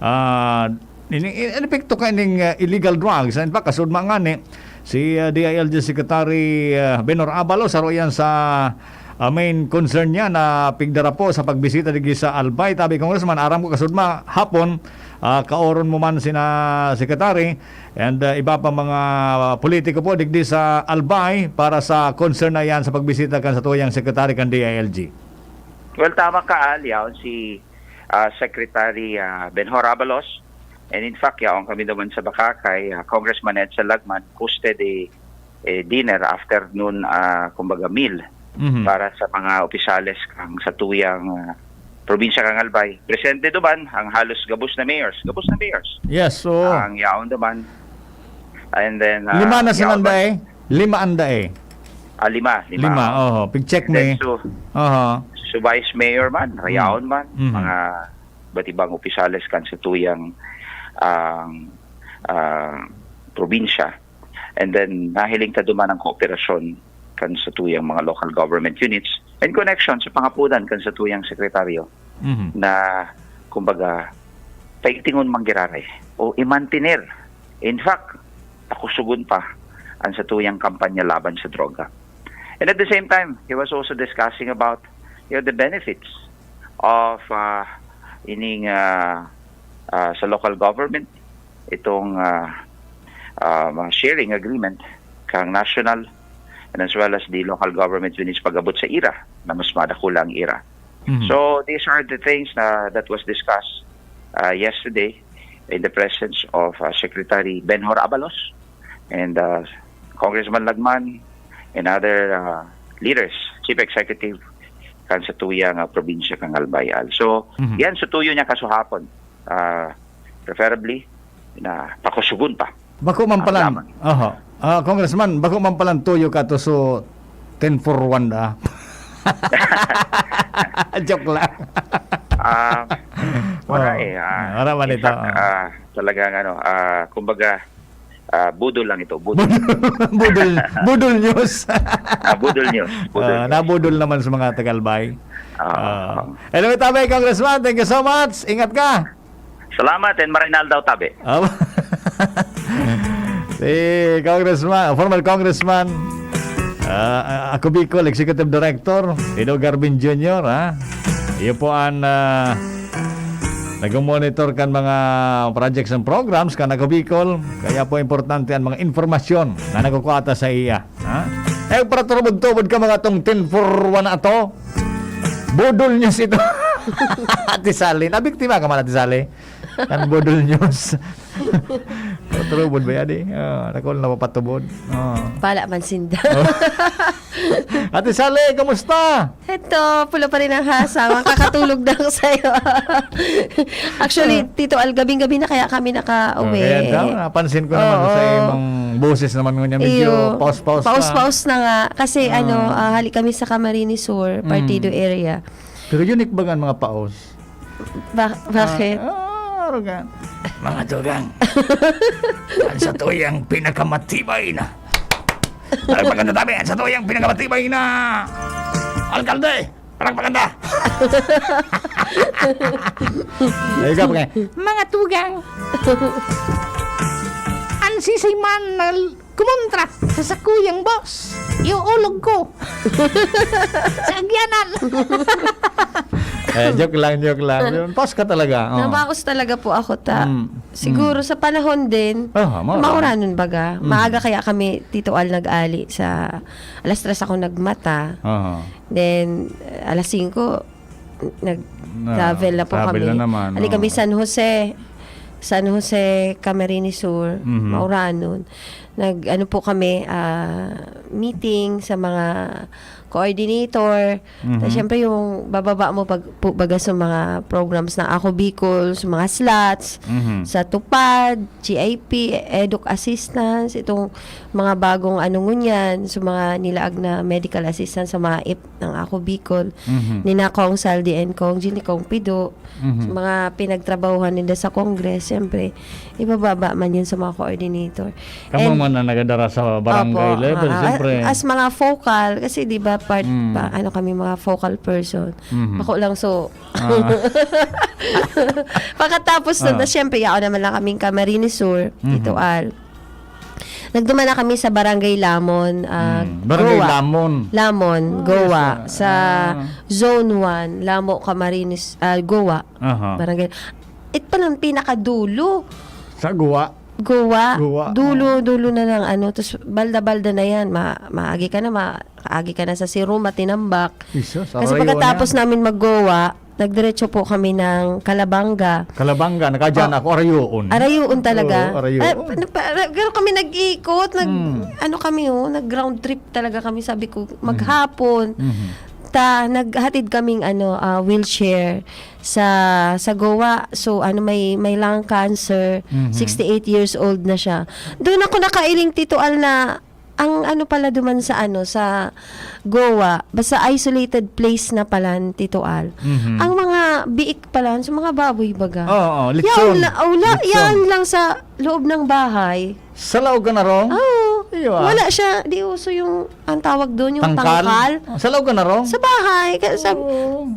ah, ining, in epekto ka ining, ah, illegal drugs. In fact, kasudma nga ni, si, ah, D I L G Secretary, ah, Benhur Abalos, saro yan sa, ah, main concern niya na pigdara po sa pagbisita digdi sa Albay. Tabi, Congressman, aram ko kasudma, hapon, ah, kaoron mo man sina Secretary, and, ah, iba pa mga politiko po digdi sa Albay para sa concern na yan sa pagbisita kan satuyang secretary kan D I L G. Well, tama ka, Al. Yaon si, ah, Secretary, ah, Benhur Abalos. And in fact, yaon kami naman sa Bacacay, ah, Congressman Edsel Lagman hosted a, a dinner, afternoon, ah, kumbaga meal, Mhm. para sa mga opisyales kang satuyang, ah, probinsya kang Albay. Presente duman ang halos gabos na mayors. Gabos na mayors. Yes, so Ang yaon duman. And then, ah, Lima na yaon sinanda man- eh. Lima anda eh. Ah, lima. Lima, Lima. oho. Pig-check And then, me. so, Oho. so vice mayor man, Mm. rayaon man, Mm. mga iba't ibang opisyales kan satuyang, ang, ah, probinsya. And then, nahiling ta duman ang kooperasyon kan satuyang mga local government units and connection sa pangapudan kan satuyang sekretaryo Mhm. na, kumbaga, paigtingon man giraray o i-mantener. In fact, pakusugon pa ang satuyang kampanya laban sa droga. And at the same time, he was also discussing about, you know, the benefits of, ah, ining, ah, ah, sa local government, itong, ah, ah, mga sharing agreement kang national and as well as the local government units pag-abot sa ira na mas madakula ang ira. Mhm. So, these are the things na, that was discussed, ah, yesterday in the presence of, ah, Secretary Benhur Abalos and, ah, Congressman Lagman and other, ah, leaders, chief executive kan satuyang, ah, probinsya kang Albay, Al. So, Mhm. yan, satuyo niya kasuhapon. Ah, preferably, na pakusugon pa. Bako man palan, Ang laman. Oho. Ah, Congressman, bako man palan tuyo ka to, so ten for one da. Joke lang. Ah, wala Oh, eh. Ah, wala man in ito, fact, oh. ah, talagang ano, ah, kumbaga, ah, budol lang ito, budol. Budol, budol news. Ah, budol news, budol Ah, news. nabudol naman sa mga taga-Albay. Ah, Ah. ah. Anyway, Tabe, Congressman, thank you so much. Ingat ka. Salamat and maray na aldaw, Tabe. Ah, si Congressman, former Congressman, ah, Ako Bicol Executive Director, Edo Garvin Junior, ha? Iyo po ang, ah, nagmo-monitor kan mga projects and programs kan Ako Bicol. Kaya po importante ang mga impormasyon na nakukuha ta sa iya, ha? Eh, para turubod-tubod ka mga tong ten for one na ato. Budol news ito. Ate Sally, nabiktima ka man, Ate Sally? Kan Budol News. Turubod ba yan eh? Ah, nakul, napapatubod. Ah. Pala man sinda. Oh. Ate Sally, kamusta? Heto, pula pa rin ang hasa. Makakatulog na ako sa'yo. Actually, Ah. Tito Al, gabing-gabi na kaya kami nakauwi. Oh, kaya daw, napansin ko naman Oo. sa imong boses naman ngunyan, medyo Iyo. paus-paus ka. Paus-paus na nga. Kasi Ah. ano, ah, hali kami sa Camarines Sur, Partido Mm. area. Pero unique ba nga ang mga paus? Ba-, bakit? Ah, ah, arugan. Mga tugang. Ang sa tuyang pinakamatibay na. Palakpakan ta, Tabe. Ang sa tuyang pinakamatibay na alkalde. Palakpakan ta. Ay, ikaw, pre. Mga tugang. Ang sisiman na kumontra sa sakuyang boss. Iuulog ko. Sa agyanan. Eh, joke lang, joke lang. Paus ka talaga. Oh. Nabaos talaga po ako, ta. Mm. Siguro Mm. sa panahon din, Ah, mauran. mauranon baga. Mm. Maaga kaya kami, Tito Al, nag-ali sa alas tres ako nagmata. Aha. Then, alas singko, nag-travel Na, na po travel kami. na naman, Ali oo. kami San Jose, San Jose, Camarines Sur, Mhm. mauranon. Nag, ano po kami, ah, meeting sa mga coordinator. Mhm. Tas syempre yung bababa mo pag, po baga sa mga programs na Ako Bicol, sa mga slots, Mhm. sa TUPAD, G I P, Edu Assistance, itong mga bagong ano ngunyan, sa mga nilaag na medical assistance sa mga ip ng Ako Bicol, Mhm. ni na Cong Saldi and Cong Jill, ni Cong Pido, Mhm. sa mga pinagtrabahuhan nila sa Congress, siyempre, ibababa man yun sa mga coordinator. Kamo And man ang nagadara sa barangay Opo, level, ah, siyempre. as mga focal, kasi di ba part Mm. pa, ano kami, mga focal person. Mhm. Ako lang, so, Ah. Pagkatapos nun, Ah. na siyempre, yaon naman lang kaming Camarines Sur, Mhm. Tito Al. Nagduman na kami sa Barangay Lamon, ah, Mm. Barangay Goa. Lamon. Lamon, Ah, Goa, sa, sa ah. Zone one, Lamo, Camarines, ah, Goa. Aha. Barangay. Ito pa lang pinakadulo. Sa Goa? Goa. Goa, Dulo, oo. dulo na ng ano. Tapos balda-balda na yan. Ma-, maagi ka na, ma-, kaagi ka na sa Siruma, Tinambak. Jesus, Kasi arayo pagkatapos na. namin mag-Goa, nagdiretso po kami ng Calabanga. Calabanga, nakadyan Oh. ako, Arayoon. Arayoon talaga. Oo, Arayoon. Ah, pa-, pa-, pero kami nag-iikot, nag, Hmm. ano kami, oh, nag-ground trip talaga kami. Sabi ko, Hmm. maghapon. Mhm. Ta, naghatid kaming, ano, ah, wheelchair sa, sa Goa. So, ano, may, may lung cancer. Mhm. Sixty-eight years old na siya. Doon ako nakailing, Tito Al, na ang ano pala duman sa ano, sa Goa, basta isolated place na pala, Tito Al. Mhm. Ang mga biik pala, sa mga baboy baga. Oo, oo, Yaon lechon. la-, oh, la-, Lechon. yaon lang sa loob ng bahay. Sa laog ka na rong? Oo. Iyo, ah. Wala siya, di uso yung, ang tawag doon, yung Tangkal? tangkal. Sa laog ka na rong? Sa bahay. Ka-, sa, Oo.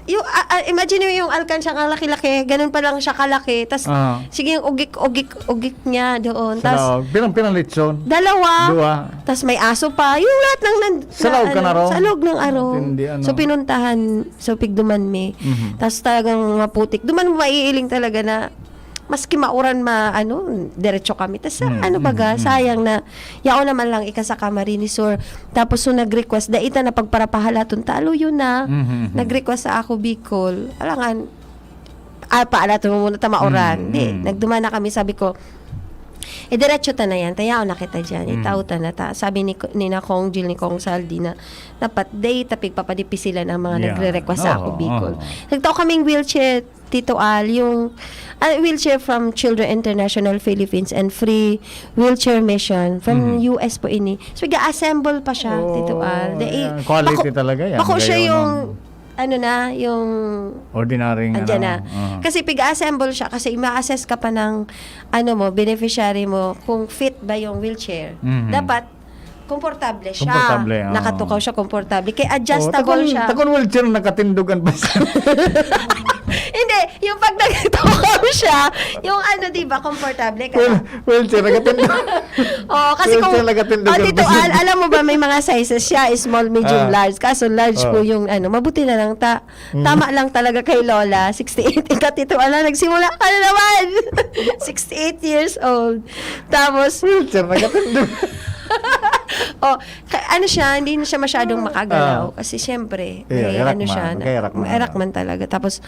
yung, ah, ah, imagine mo yung alkansya, ang laki-laki, ganun pa lang siya kalaki. Tas, Ah. sige, yung ugik-ugik-ugik niya doon. Sa Tas, laog. Pirang, pirang lechon? dalawa. Dua. Tas may aso pa. Yung lahat ng nan-, Sa laog ka na, na ano, rong? sa laog ng araw. Tindi, ano? So, pinuntahan, so, pigduman mi. Mhm. Tas talagang maputik. Duman mo maiiling talaga na maski mauran, ma-, ano, diretso kami. Tas, Mm, ano baga, mm, mm. sayang na, yaon naman lang ika sa Camarines Sur. Tapos, so, nag-request, dai ta na pagparapahalaton, talo yun na. Mm, mm, mm. Nag-request sa Ako Bicol. Alangan, ah, paalaton mo muna ta mauran. Mm, Di, mm. nagduman na kami, sabi ko, eh, diretso ta na yan. Tayaon na kita dyan. Mm. Itao ta na ta. Sabi ni, ni na Cong Jill, ni Cong Saldi na, dapat, dai ta pigpapadipisilan ang mga Yeah. nagre-request sa Oo, Ako Bicol. oo. Nagtao kaming wheelchair Tito Al, yung, ah, wheelchair from Children International Philippines and Free Wheelchair Mission from Mhm. U S po ini. So, ga-assemble pa siya, Oh, Tito Al. Dai, yan. Quality bako, talaga yan. bako siya Gayon yung, ang ano na, yung, ordinaryong andyan ano, na. ah. Kasi pig-assemble siya kasi ma-assess ka pa ng, ano mo, beneficiary mo, kung fit ba yung wheelchair. Mhm. Dapat, komportable siya. Komportable, oo. Nakatukaw siya, komportable. Kaya Oh, adjustable takon, siya. Takon wheelchair nakatindogan pa siya. Hindi, yung pag nagtukaw siya, yung ano, di ba, komportable ka. Well, wheelchair nakatindog. Oh, kasi kung, Wheelchair nakatindog oh, ang Tito basa. Al, alam mo ba, may mga sizes siya, small, medium, Ah. large. Kaso large Ah. po yung ano, mabuti na lang ta, Mm. tama lang talaga kay Lola, sixty-eight. Ika, Tito Al, nagsimula ka na naman. Sixty-eight years old. Tapos, Wheelchair nakatindog. oh, ka- ano siya, hindi na siya masyadong makagalaw. Ah. Kasi syempre, Yeah, may hirak ano man. siya, na, Magkahirak man. hirak man talaga. Tapos,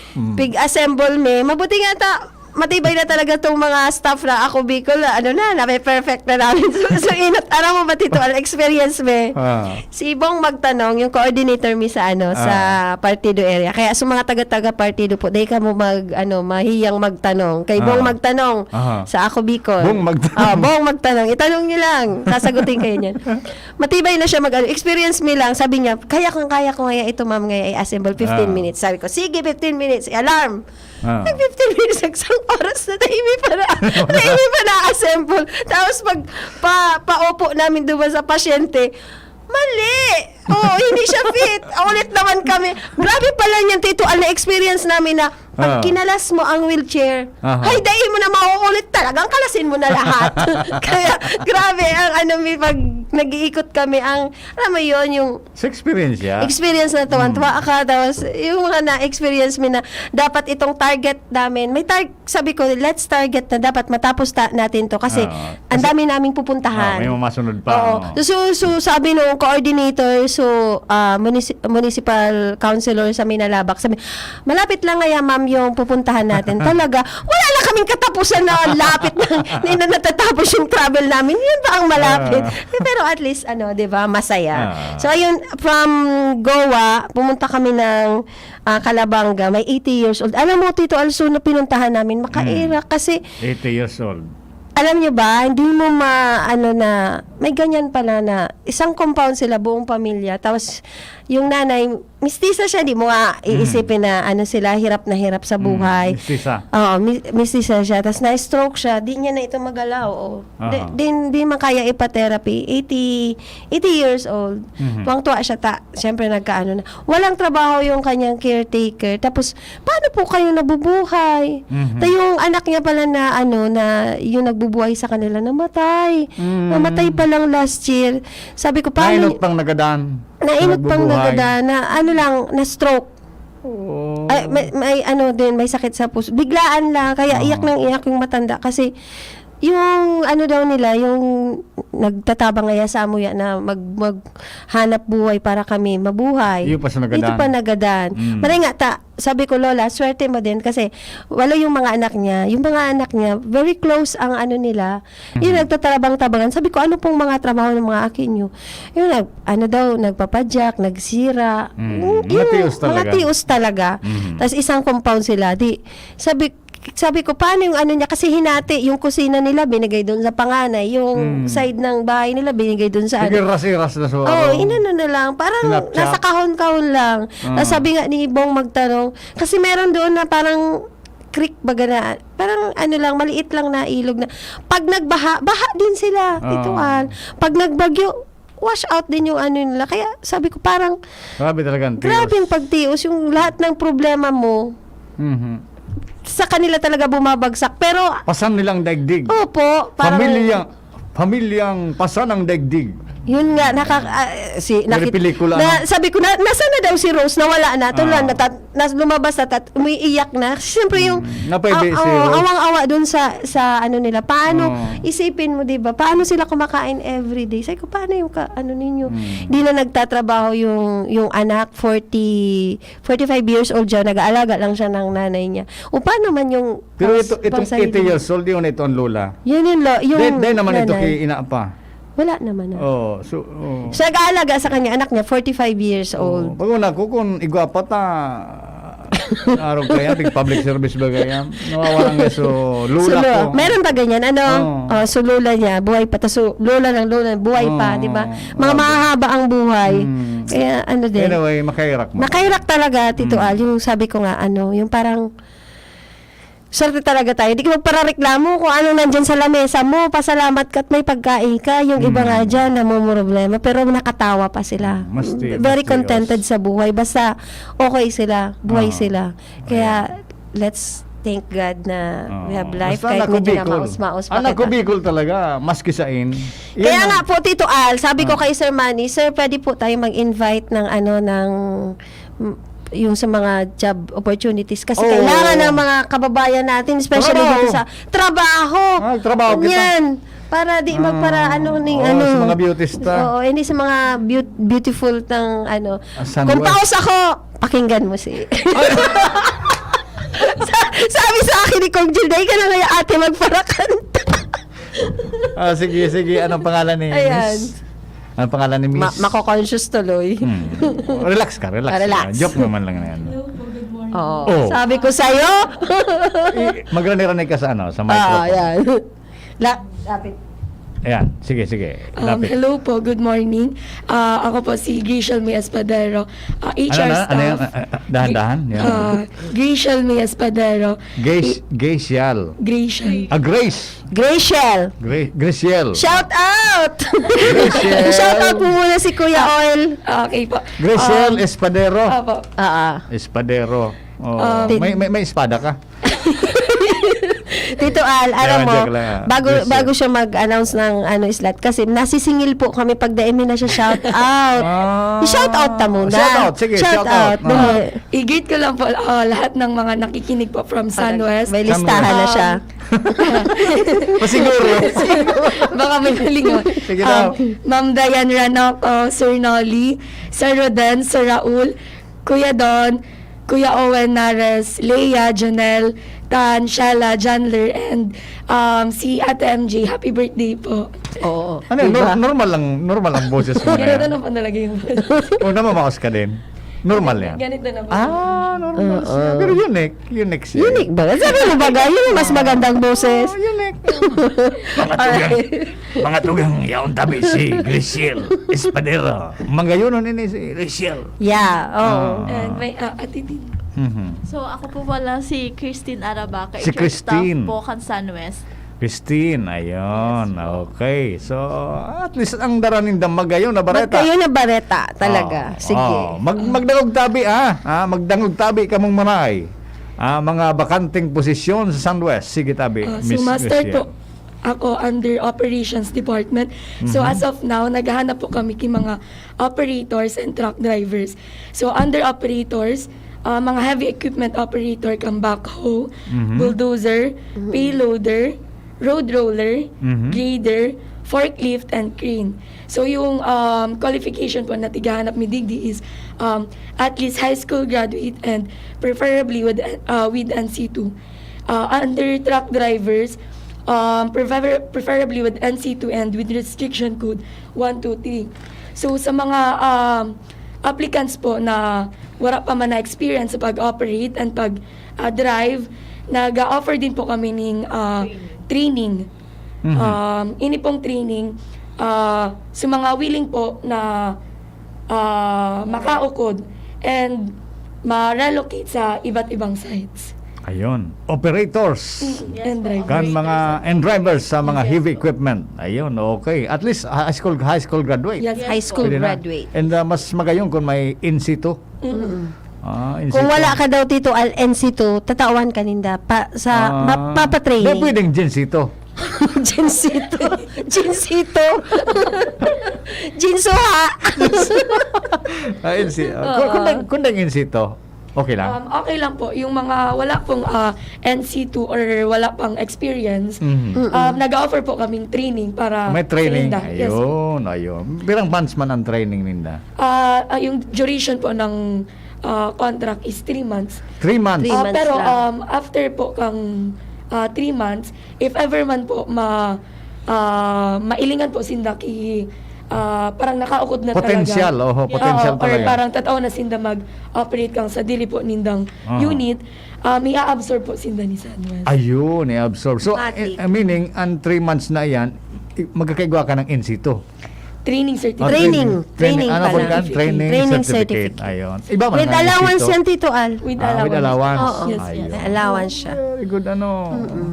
Mm. pig-assemble me. Mabuti nga ta, matibay na talaga tong mga staff na ako, Bicol, ano na, na may perfect na namin. So, so inot, aram mo ba, Tito Al, experience me? Ah. Si Bong Magtanong, yung coordinator mi sa ano, sa Ah. partido area. Kaya sa mga taga-taga partido po, dai kamo mag, ano, mahiyang magtanong. Kay Bong Ah. Magtanong, Aha. sa Ako Bicol. Bong Magtanong. Ah, Bong Magtanong. Itanong niyo lang. Sasagutin kayo niyan. Matibay na siya mag, ano, experience me lang. Sabi niya, "Kaya kong, kaya ko ngayon ito, ma'am, ngayon i-assemble fifteen Ah. minutes." Sabi ko, "Sige, fifteen minutes. Alarm." Ah. Nag fifteen minutes, nagsang oras na, tahimik pa na, tahimik pa na-assemble. Tapos pag pa, paupo namin duman sa pasyente, mali! Oo, hindi siya fit. Ulit naman kami. Grabe pala niyan, Tito Al, na-experience namin na pag Ah. kinalas mo ang wheelchair, Aha. ay, dai mo na mauulit. Talagang kalasin mo na lahat. Kaya, grabe, ang ano, may pag nag-iikot kami, ang, alam mo yun, yung Sa experience ya. experience na tuwan-tuwa ka, tapos yung mga na-experience mi na dapat itong target namin, may tar- sabi ko, let's target na dapat matapos ta- natin to kasi Ah, ang kasi dami naming pupuntahan. Ah, may mamasunod pa, Oo. oo. So, so, sabi nung coordinator, so, ah, munis- municipal councilor sa Minalabac, sabi, "Malapit lang ngaya, ma'am, yung pupuntahan natin." Talaga, wala na kaming katapusan na lapit na, na natatapos yung travel namin. Yun ba ang malapit? Ah. Pero at least, ano, di ba, masaya. Ah. So, ayun, from Goa, pumunta kami ng ah, Calabanga, may eighty years old. Alam mo, Tito Also, na pinuntahan namin, makairak kasi, Eighty years old. alam nyo ba, hindi mo ma, ano na, may ganyan pala na, isang compound sila, buong pamilya. Tapos, yung nanay, mistisa siya, di mo nga iisipin na, ano sila, hirap na hirap sa buhay. Mistisa. Oo, mi- mistisa siya. Tapos na-stroke siya, di niya na ito magalaw. Oh. Di, Aha. di, di man kaya ipa-therapy. eighty, eighty years old. Mhm. Tuwang-tuwa siya. Ta, siyempre, nagkaano na. Walang trabaho yung kanyang caretaker. Tapos, paano po kayo nabubuhay? Mhm. Ta yung anak niya pala na, ano, na yung nagbubuhay sa kanila, namatay. Mm. Namatay pa lang last year. Sabi ko, paano? Nainot pang nagadan. Nainot pang Nagbubuhay. nagadan na, ano lang, na-stroke. Oo. Ay, may, may ano din, may sakit sa puso. Biglaan lang, kaya Oo. iyak nang iyak yung matanda kasi yung ano daw nila, yung nagtatabang ngaya sa amuya na mag, maghanap buhay para kami mabuhay. Iyo pa sa nagadan. Dito pa nagadan. Mm. Maray nga ta, sabi ko, "Lola, swerte mo din kasi walo yung mga anak niya." Yung mga anak niya, very close ang ano nila. Yung Mhm. nagtatabang-tabangan. Sabi ko, "Ano pong mga trabaho ng mga aki nyo?" Yung nag, ano daw, nagpapadyak, nagsira. Mm, Yung, mga tios talaga. Mga tios talaga. Mhm. Tapos isang compound sila. Di, sabi, sabi ko, "Paano yung ano niya?" Kasi hinati, yung kusina nila, binigay doon sa panganay. Yung Mm. side ng bahay nila, binigay doon sa Sige, ano. ras-iras na so, Oh, inano na lang. Parang Sinapsap. nasa kahon-kahon lang. Ah. Tapos sabi nga ni Ibong Magtanong, kasi meron doon na parang creek baga na, parang ano lang, maliit lang na ilog na. Pag nagbaha, baha din sila, Ah. Tito Al. Pag nagbagyo, wash out din yung ano nila. Kaya sabi ko, parang Grabe talaga ang tios. grabe yung pagtios, yung lahat ng problema mo, Mhm. sa kanila talaga bumabagsak. Pero, Pasan nilang daigdig. Opo, parang Pamilya, pamilyang pasan ang daigdig. Yun nga, naka, ah, si, Pero nakit- pelikula, na, no? Sabi ko, na, nasa na daw si Rose? Nawala na. Ito Ah. lang, natat, nas, lumabas na, tat, umiiyak na. Siyempre yung, Mm, napaibi aw- si aw- Rose. awang-awa dun sa, sa ano nila. Paano, Oo. isipin mo, di ba? Paano sila kumakain everyday? Sabi ko, paano yung ka, ano ninyo? Mm. Di na nagtatrabaho yung, yung anak, forty, forty-five years old siya, nag-aalaga lang siya ng nanay niya. O paano man yung Pero pang- ito, itong pangsarili eighty niya? years old, yun ito ang lola. Yun yun, lo, yung Dahil, dahil naman ito nanay. Kay ina pa. Wala naman na. Oh, so, oh. So, nag-aalaga sa kanya, anak niya, forty-five years old. Oh, pag una ko, kung igwa pa ta, Arog kaya, tig public service ba kaya? Nawawalan nga so, lola So, lo-, ko. meron ba ganyan? Ano? Oo. Oh, so, lola niya, buhay pa. Tas, so, lola ng lola, buhay pa, Oo, di ba? Mga grabe. mahahaba ang buhay. Hmm. Kaya, ano din. Anyway, makairak mo. Makairak talaga, Tito Mm. Al. Yung sabi ko nga, ano, yung parang, swerte talaga tayo. Di ka magparareklamo kung anong nandyan sa lamesa mo. Pasalamat ka at may pagkain ka. Yung iba nga Mm. dyan, namumroblema. Pero nakatawa pa sila. Mas ti-, Very mas contented tios. sa buhay. Basta, okay sila. Buhay Oo. sila. Kaya, Ayan. let's thank God na Oo. we have life. Basta Kahit anak ko medyo Bicol. namaos-maos pa Anak ko kita. Bicol talaga, maski sain. Yun Kaya ang nga po, Tito Al, sabi ko Ah. kay Sir Manny, "Sir, pwede po tayo mag-invite ng ano, ng, mm, yung sa mga job opportunities?" Kasi Oo. kailangan ng mga kababayan natin, especially Trabaho. dito sa trabaho. Ah, trabaho kita. Yan. Para di magpara Ah, ano ning oo, ano. sa mga beauties ta. Oo, hindi sa mga beau-, beautiful tang ano. Ah, Kung sandwich. paos ako, pakinggan mo si Sa-, sabi sa akin ni Kong Jil, "Dai ka na kaya ate magparakanta." Ah, sige, sige. Anong pangalan ni Ayan. Miss? Anong pangalan ni Miss? Ma-, mako-conscious tuloy. Hmm. Relax ka, relax Ah, relax. ka. Joke naman lang na yan. Hello po, good morning. Oo. Oh. Sabi ko sa'yo. I-, magrani-rani ka sa ano, sa Ah, microphone. ayan. La-, lapit. Ayan, sige, sige. Um, Lapit. hello po, good morning. Ah, ako po si Grishel May Espadero, ah, Ano H R na? Ano yan? staff. Ah, ah, dahan-dahan? Yan. Ah, Grishel May Espadero. Grace, I- Gracial. Grishel. Ah, Grace. Graciel. Gra-, Graciel. Shout out! Graciel. Shout out mo muna si Kuya Ah, Oil. okay po. Graciel Um, Espadero. Opo. Ah, ah. Espadero. Oh, Um, may, may, may espada ka? Tito Al, alam Joke, mo, joke lang, ah. bago, Graciel. bago siya mag-announce ng, ano, slot, kasi nasisingil po kami pag dai mi na siya shout out. Ah. I-shout out ta muna. Shout out, sige, Shout shout out. out. Ah. Dali. I-greet ko lang po, ah, lahat ng mga nakikinig po from Ah, Sunwest. may listahan na Um, siya. Pasiguro. Baka may malingaw. Sige daw. Um, Ma'am Diane Ranaco, Sir Nolly, Sir Roden, Sir Raul, Kuya Don, Kuya Owen Nares, Leia, Jonel, Tan, Shella, Janler, and, um, si Ate M J. Happy birthday po. Oo. Ano, Diba? nor-, normal lang, normal ang boses mo na Ganito yan. na po talaga yung boses. O, namamaos ka din. Normal yan. Ganito na po. Ah, normal Oo. siya. Pero unique. Unique siya. Unique ba? Sabi mo ba, yun yung mas magandang boses? Oh, unique. Mga tugang, mga tugang, yaon tabi si Graciel Espadero. Mangayonon ini si Graciel. Yeah, oh. Ah. And may, ah, Ate Tin. Mhm. So, ako po pala si Christine Arabaca, Si H R staff Christine. po kan Sunwest. Christine, ayun. Yes po. Okay. So, at least ang dara ninda magayon na bareta. Magayon na bareta, talaga. Oh, Sige. oh. Mag-, magdangog tabi, ah. Ah, magdangog tabi kamong manay. Ah, mga bakanteng posisyon sa Sunwest. Sige, tabi, Ah, so, Miss Master Graciel. po, ako under Operations Department. So, Mhm. as of now, naghahanap po kami ki mga operators and truck drivers. So, under operators, ah, mga heavy equipment operator kang backhoe, Mhm. bulldozer, Mhm. payloader, road roller, Mhm. grader, forklift, and crane. So, yung, um, qualification po na tighahanap mi digdi is, um, at least high school graduate and preferably with, uh, with N C two. Uh, under truck drivers, um, prefer-, preferably with N C two and with restriction code one two three. So, sa mga, um, applicants po na wala pa man na experience sa pag-operate and pag, ah, drive, nag-a-offer din po kami ning, ah, Training. training. Mhm. Um, ini pong training, ah, sa mga willing po na, ah, makaukod and ma-relocate sa iba't ibang sites. Ayun. Operators. Mm, Yes and po. drivers. Kan mga, and drivers sa mga Yes heavy po. equipment. Ayun, okay. At least, high school, high school graduate. Yes, Yes high po. school Pwede na. graduate. And, uh, mas magayon kung may N C two. Mm-mm. Ah, N C two. Kung wala ka daw, Tito Al, N C two, tatawan ka ninda pa, sa, Ah, ma-, papatraining. Di pwedeng Gen Z to. Gen Z to. Gen Z to. Gen Suha. Ah, N C, ah, kung, kung Oo. nag-, kung nag-N C to, okay lang? Um, okay lang po. Yung mga wala pong, ah, N C two or wala pang experience, Mhm. Mm-mm. um, nag-offer po kaming training para May training. sa linda. Yes po. Ayun, ayun. Pirang months man ang training ninda? Ah, ah, yung duration po ng, ah, contract is three months. Three months? Three Ah, months pero, lang. um, after po kang, ah, three months, if ever man po ma-, ah, mailingan po sinda ki, ah, parang nakaukod na Potential, talaga. Oho, potential Oo, or talaga. Parang tataw na sinda mag-operate kang sa dili po nindang Aha. unit, ah, may a-absorb po sinda ni Sunwest. Ayun, i-absorb. So, Matik. Eh, meaning, ang three months na yan, i-, magkakaigwa ka ng in situ? Training certificate. Ah, Training, training, training training. Ano pala. Po yan? Training Training certificate. certificate. Ayun. Iba man With nga in allowance situ. Yan, Tito Al. With Ah, with allowance. Allowance. Oo. Yes, yes. Ayun. May allowance siya. Very good, ano. Mm-mm.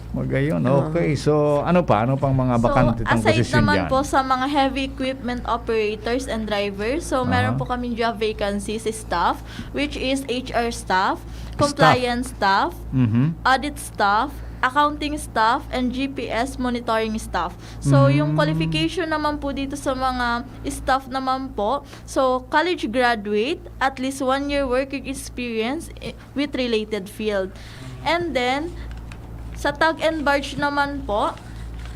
Magayon. Oo. Okay. So, ano pa? Ano pang mga So, bakante tang aside posisyon naman dyan? Po sa mga heavy equipment operators and drivers, so, meron Aha. po kaming job vacancies, staff, which is H R staff, Staff. compliance staff, Mhm. audit staff, accounting staff, and G P S monitoring staff. So, yung Mm. qualification naman po dito sa mga staff naman po, so, college graduate, at least one year working experience i-, with related field. And then, sa tug and barge naman po,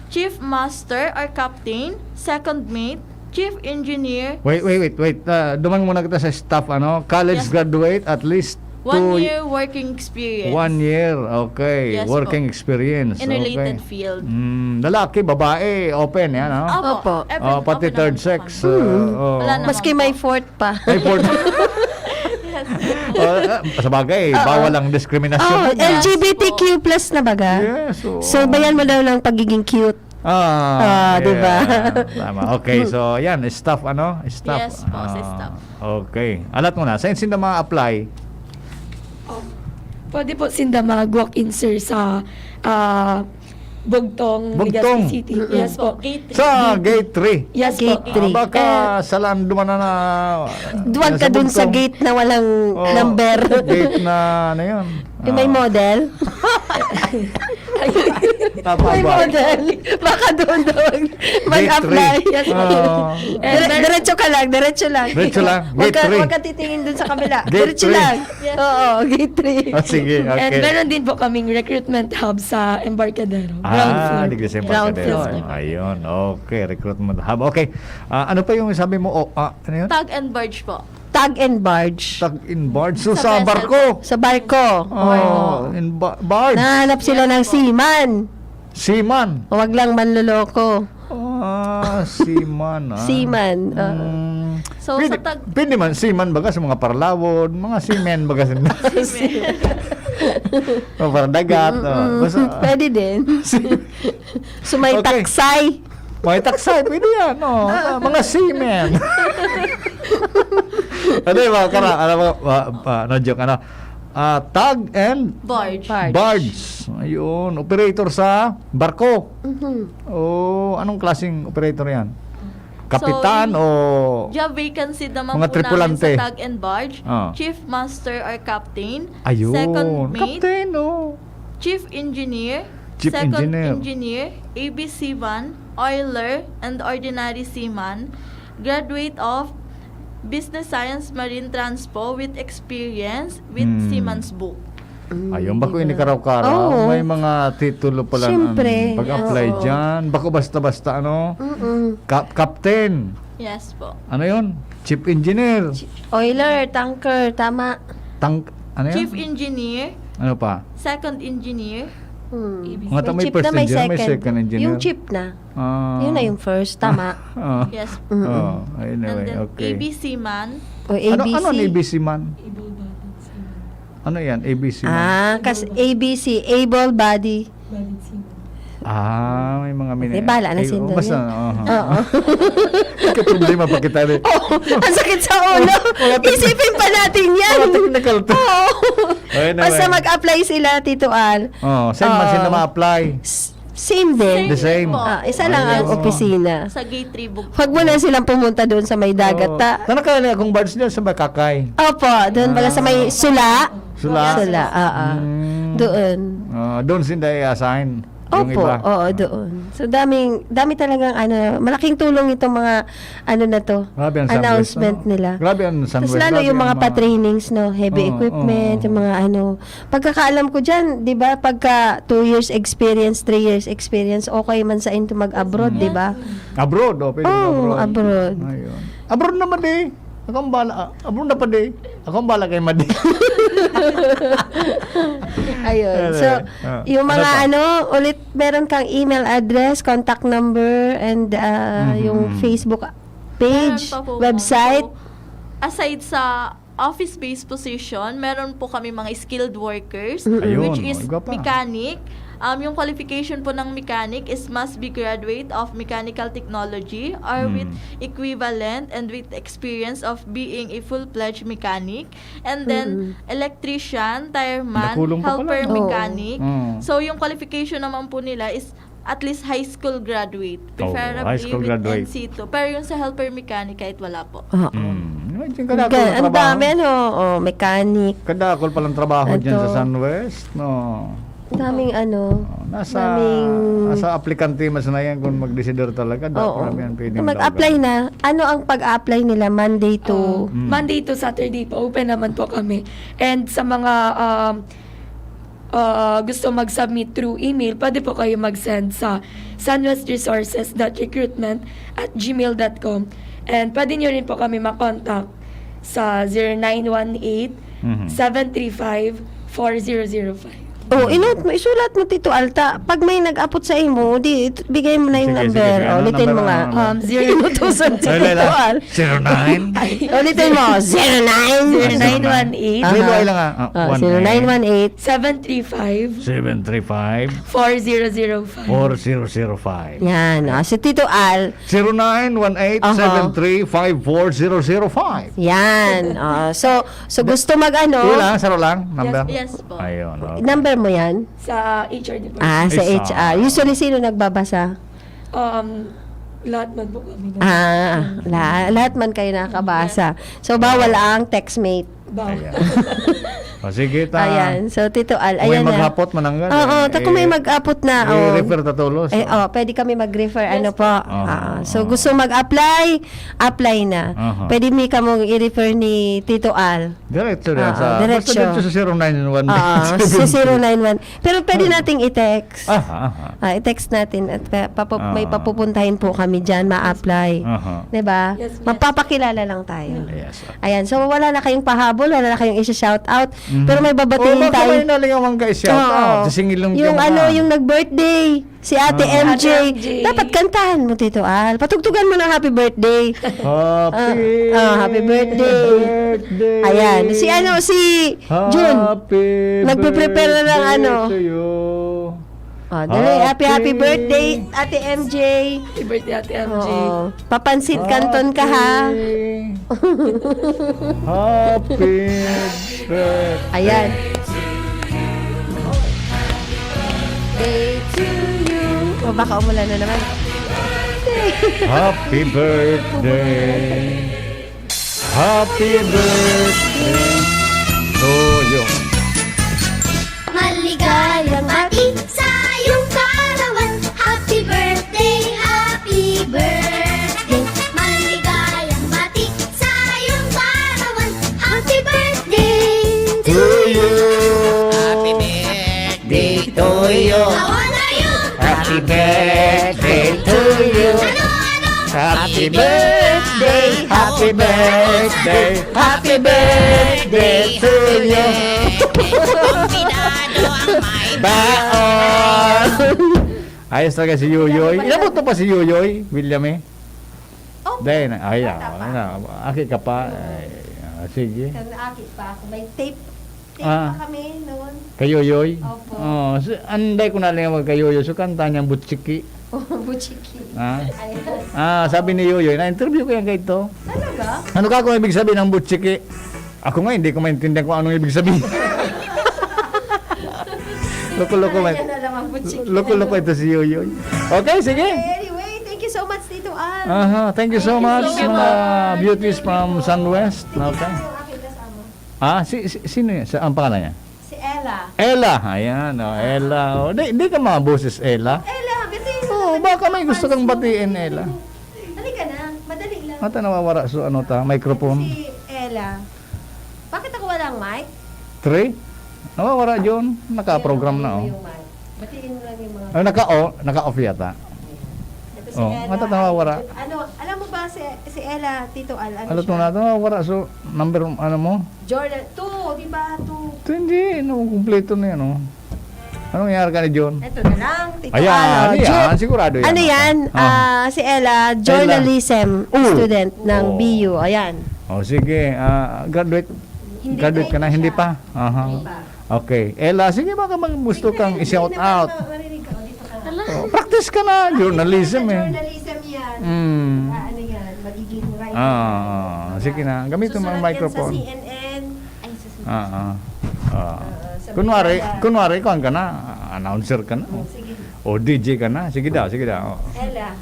chief master or captain, second mate, chief engineer. Wait, wait, wait, wait. Ah, duman muna kita sa staff, ano? College Yes. graduate, at least One two year working experience. One year, okay. Yes Working po. experience, In related okay. field. Mm, lalaki, babae, open yan, no? Opo. Opo. Open, Oh, pati open third naman po sex, kami. uh, oh. Wala naman Maski may po. fourth pa. May fourth. Yes. Oh, ah, sa bagay, Oo. bawal ang diskriminasyon Oh, mo niya. L G B T Q plus na baga. Yes, oo. So, bayan mo daw ng pagiging cute. Ah, Ah, di ba? yeah. Tama. Okay, so yan, staff, ano? Staff. Yes po, sa Ah, staff. okay. Alat mo na, saan sinda ma-apply? Oh, pwede po sinda mag-walk-in, sir, sa, ah, Bugtong, Bugtong. Legazpi City. Mm-mm. Yes po. Gate three. Sa gate three. Yes Gate po. three. Ah, baka Eh, salan duman na na, Duwan nasa ka dun sa Bugtong. gate na walang Oh, number. gate na, ano yun? Yung may Ah. model? Tama May ba? model. Baka doon daw Gate mag-apply. three. Yes po. Oo. And Dire-, mer- diretso ka lang, diretso lang. Diretso lang. Huwag Gate ka, three. huwag ka titingin dun sa kabila. Gate Diretso three. lang. Yes. Oo, gate three. Ah, sige, And okay. meron din po kaming recruitment hub sa Embarcadero. Ground Ah, floor. digdi sa Ground Embarcadero. floor. Ayun, okay, recruitment hub. Okay. Ah, ano pa yung sabi mo? Oh, ah, ano yun? Tug and barge po. Tug and barge. Tug and barge. So, Sa sa vessel barko? po. Sa barko. Oh, Oo. in ba-, barge. Nahanap sila Yes ng po. seaman. Seaman. Huwag lang manloloko. Ah, seaman, ah. Seaman, oo. Mm. So, Pwede, sa tag- pwede man, seaman baga sa mga parlawon, mga seamen baga sa Seamen. O, parang dagat, oh. Mm-mm. Basta Pwede din. Se- So, may Okay. taksay. May taksay, pwede yan, oh. Ah, mga seamen. Ano yung mga kara-, ano, mga, ah, ah, no joke, ano? Ah, tug and Barge. Barge. Barge. Ayun, operator sa barko. Mhm. Oh, anong klaseng operator yan? Kapitan So, o job vacancy naman mga po namin tripulante? sa tug and barge, Ah. chief master or captain, Ayun, second mate, captain, oh. chief engineer, Chief second engineer. engineer, A B C man, oiler, and ordinary seaman, graduate of Business Science Marine Transpo with experience with Hmm. Seaman's Book. Mm, Ayun, bako di ba? ini karaw-karaw. Oo. May mga titulo pala Siyempre, ng pag-apply oo. dyan. Bako basta-basta, ano? Mm-mm. Cap-, captain. Yes po. Ano yun? Chief engineer. Chi-, oiler, tanker, tama. Tank, ano yun? Chief engineer, Ano pa? second engineer, Hmm. A B C. Mga ta-, May may chief first na, may engineer, may second. second engineer. Yung chief na. Ah. Yun na yung first, tama. Ah. Yes. Mm-mm. Oh, anyway, And then, okay. A B C man. O, Ano, ano ang A B C. A B C man? Able-bodied seaman. Ano yan? A B C man? Ah, kas-, A B C, able body. Valid seaman. Ah, may mga mini-, Eh, bala na ay, sindo oh, basta, yan. oh. Oo. May problema pa kita, eh. Oh, ang sakit sa ulo. Mga tec-, Isipin pa natin yan. mga technical to. Oo. Oh, anyway. Basta mag-apply sila, Tito Al. Oh, saan man Oo. sila ma-apply? S-, same din. The same. po. Ah, isa lang ang Ayun. opisina. Sa gate three, Bugtong. Huwag mo na silang pumunta doon sa may dagat, Oo. ta? Tanong ka na kung barge nila sa Makakay. Opo, doon baga sa may Ah. Sula. Sula? Sula, oo. Mm. Doon. Ah, doon sila i-assign, yung Opo, iba. oo, doon. So, daming, dami talagang, ano, malaking tulong itong mga, ano na to, Grabe ang Sunwest, announcement ano? nila. Grabe ang Tas Sunwest, lalo grabe yung ang mga mga pa-trainings, no? Heavy Oo, equipment, oo. yung mga, ano. Pagkakaalam ko dyan, di ba, pagka two years experience, three years experience, okay man sa into mag-abroad, Mm. di ba? Abroad, oh, pwede Oo, mag-abroad. abroad. Ayun. Abroad naman eh. Ako ang bala, ah, abro na pa di. Ako ang bala kay Madi. Ayun. So, Anyway, ah, yung ano mga pa? Ano, ulit, meron kang email address, contact number, and ah, Mhm, yung mhm. Facebook page, Meron pa po, ma'am. Website. So, aside sa office-based position, meron po kami mga skilled workers, Mm. Ayun, which oh, is iba pa. Mechanic. Um, yung qualification po ng mechanic is must be graduate of mechanical technology or with Hmm. equivalent and with experience of being a full-fledged mechanic. And then, Mm-mm. Electrician, tireman, Nakulong pa pala, helper no? Oo. Mechanic. Mm. So, yung qualification naman po nila is at least high school graduate, Oo, preferably high school with graduate. N C two. Pero yung sa helper mechanic, kahit wala po. Oo. Mm. Imagine, Ang kadakol ga-, na ang trabaho. Dami, ano, oh, mechanic. Kadakol palang trabaho dyan sa Ito. Sunwest, no? Daming, ano, Oh, nasa, daming nasa aplikante mas na yan kung mag-desider talaga. Da-, Oo. Marami ang pwedeng Mag-apply lugar. Na. Ano ang pag-apply nila? Monday to Oh, Mm. Monday to Saturday po, open naman po kami. And sa mga, um, ah, gusto mag-submit through email, pwede po kayo mag-send sa sunwestresources dot recruitment at gmail dot com. And pwede nyo rin po kami makontak sa zero nine one eight, Mhm. seven three five, four zero zero five. Oh, inote mo, isulat mo, Tito Al, ta pag may nag-apot sa imo, di, it-, bigay mo na yung Sige, number. Sige, sige. Oh, ano ulitin number mo nga. Ano? Um, zero Inutusan si Ay, Tito Al. Zero nine? Ay, ulitin mo, zero nine. Zero nine one eight. Aha. Zero nine lang, ah, ah, Ah, one eight. Zero nine one eight. Seven three five. Seven three five. Four zero zero five. Four zero zero five. Yan, ah, si Tito Al. Zero nine one eight seven three five four zero zero five. Aha. Yan. Ah, so, so gusto mag-ano? Sige lang, zero lang, number. Yes, yes po. Ayun, okay. Number mo yan? Sa H R department. Ah, sa Isa. H R. Usually, sino nagbabasa? Um, lahat man po kami na. Ah, Mm. la-, lahat man kayo nakakabasa. Yeah. So, bawal Oo. Ang textmate. Bawal. Ayan. O, sige, ta. Ayan. So, Tito Al, Kung may ayan na. Maghapot, mananggal, Oo, eh, ta kung may eh, mag-apot na, oh. I-refer ta tolos, Eh, oh. Oh, pwede kami mag-refer, Yes ano po. po. Aha, Ah, so, aha. Gusto mag-apply, apply na. Aha. Pwede mi kamong i-refer ni Tito Al. Diretso na Oo, sa, basta diretso. Diretso sa zero nine one. Oo, sa zero nine one. Pero pwede Ah. nating i-text. Aha, aha. Ah, i-text natin at pa-, papu-, may Ah. papupuntahin po kami dyan, ma-apply. Aha. Diba? Yes, yes. Magpapakilala lang tayo. Yes. Ayan, so wala na kayong pahabol, wala na kayong isi-shout out. Mhm. Pero may babatiin Oo, baka tayo. May nalingawan ka i-shout out. Oo. Sisingilong ka Yung mga ano, yung nag-birthday. Si Ate Ah. M J. Ate M J. Dapat kantahan mo, Tito Al. Patugtugan mo ng happy birthday. Happy Ah, ah, happy birthday. Birthday. Ayan. Si ano, si Jun. Happy Nagpe-prepare na ng birthday ano. To you. Ah, dali. Happy, happy Happy birthday, Ate M J. Happy birthday, Ate M J. Oo. Papansit canton ka, ha? Happy. Happy birthday. Ayan. Day to you. O, baka umulan na naman. Happy birthday. Happy birthday to you. Maligayang bati sa iyong kaarawan. Happy birthday, happy birthday. Maligayang bati sa iyong kaarawan. Happy birthday to you. Happy birthday to you. Happy birthday to you. Ano, ano? Happy birthday, happy birthday, happy birthday to you. Baon! Ayos talaga si Yoyoy. Inabot mo pa si Yoyoy, William, eh? Opo. Dahil na, ay, Bata ah, pa. Ano na, aki ka pa. Ay, ah, sige. Kan aki pa ako. May tape. Tape Ah. Pa kami noon. Kay Yoyoy? Opo. Oh, si, anday ko na lang mag kay Yoyoy. So, kanta niyang Butchiki. Oh, Butchiki. Ah. Ayos. Ah, sabi ni Yoyoy, na-interview ko yan kay ito. Talaga? Ano ka kung ibig sabihin ng Butchiki? Ako nga, hindi ko maintindihan kung anong ibig sabihin. Loko-loko, man. Talaga na lang ang Butchiki. Loko-loko ito si Yoyoy. Okay, sige. Okay, anyway, thank you so much, Tito Al. Aha, thank you so Thank you much, so mga much. Beauties from Sunwest. Thank you Okay. Sa aking kasama. Ah, si, si, sino yun? Sa, ang pangalan niya? Si Ella. Ella, ayan, oh, Ella. Oh, di, di ka mga boses, Ella. Ella, bitin. Oh, baka may gusto kang batiin, Ella. Dali ka na, madali lang. Ata nawawara sa ano ta, microphone. Si Ella. Bakit ako walang mic? Three? Nawawara, John. Naka-program na, oh. Ayun, yung mic. Batiin mo lang yung mga Ah, naka-o-, naka-off yata. Ayan. Si Oh, Ella, ata nawawara. Ano, alam mo ba si, si Ella, Tito Al, ano Alam siya? Mo na, nawawara. So, number, ano mo? Jordan, two, di ba? Two. Ito hindi, no, kumpleto na yan, oh. Anong nangyari ka ni John? Ito na lang, Tito Ayan, Al, oh, yan, Jor-, sigurado yan, ano okay. Yan? Ah. Ah, si Ella, Ella. Journalism Oh. Student ng Oh. B U. Ayan. Oh, sige. Ah, graduate, Hindi graduate pa ka na, hindi siya. Pa? Aha. Hindi pa. Okay. Ella, sige, baka mag-, gusto Hindi, kang hindi, i-shout hindi out. Naman marinig ka. O, dito ka na. Oh, practice ka na, journalism Hindi, eh. Journalism yan. Mm. Ah, ano yan, magiging writer. Ah, sige na. Gamitin mo ang microphone. Susulat yan sa C N N. Ay, sa C N N. Ah, ah. Ah. Ah, sabi Kunwari, nga na kunwari, kuwan ka na, announcer ka na. Oh, sige. O D J ka na. Sige daw, sige daw. Oh. Ella.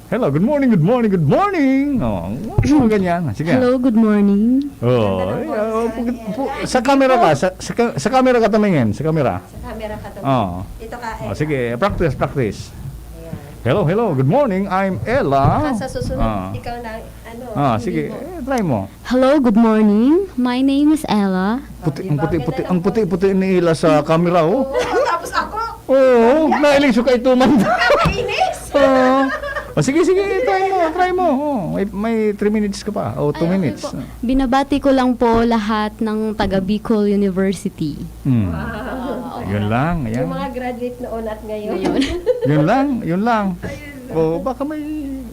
Hello, good morning, good morning, good morning. Oh, mga ganyan. Sige. Hello, good morning. Oh, Ganda ng ay, boses oh, ni pu-, Ella. Pu-, sa camera ka, sa, sa ka-, sa camera ka tumingin, sa camera. Sa camera ka tumingin. Oh. Ito ka, Ella. Oh, sige, practice, practice. Ayan. Hello, hello, good morning, I'm Ella. Baka sa susunod, Ah. Ikaw na, ano, Ah, hindi sige, mo. Eh, try mo. Hello, good morning. My name is Ella. Puti, Oh, di ang ba? Puti-puti, Ganda ng ang puti-puti ni Ella sa camera, oh. Oo, tapos ako. Oo, nailing sa kaituman. Nakakainis. Oo. O, sige, sige, try mo, try mo. Oh, may, may three minutes ka pa. O, two Ay, okay minutes. Po. Binabati ko lang po lahat ng taga Bicol University. Hmm. Wow. Yun lang, ayan. Yung mga graduate noon at ngayon. Ngayon. Yun lang, yun lang. Ayun lang. O, baka may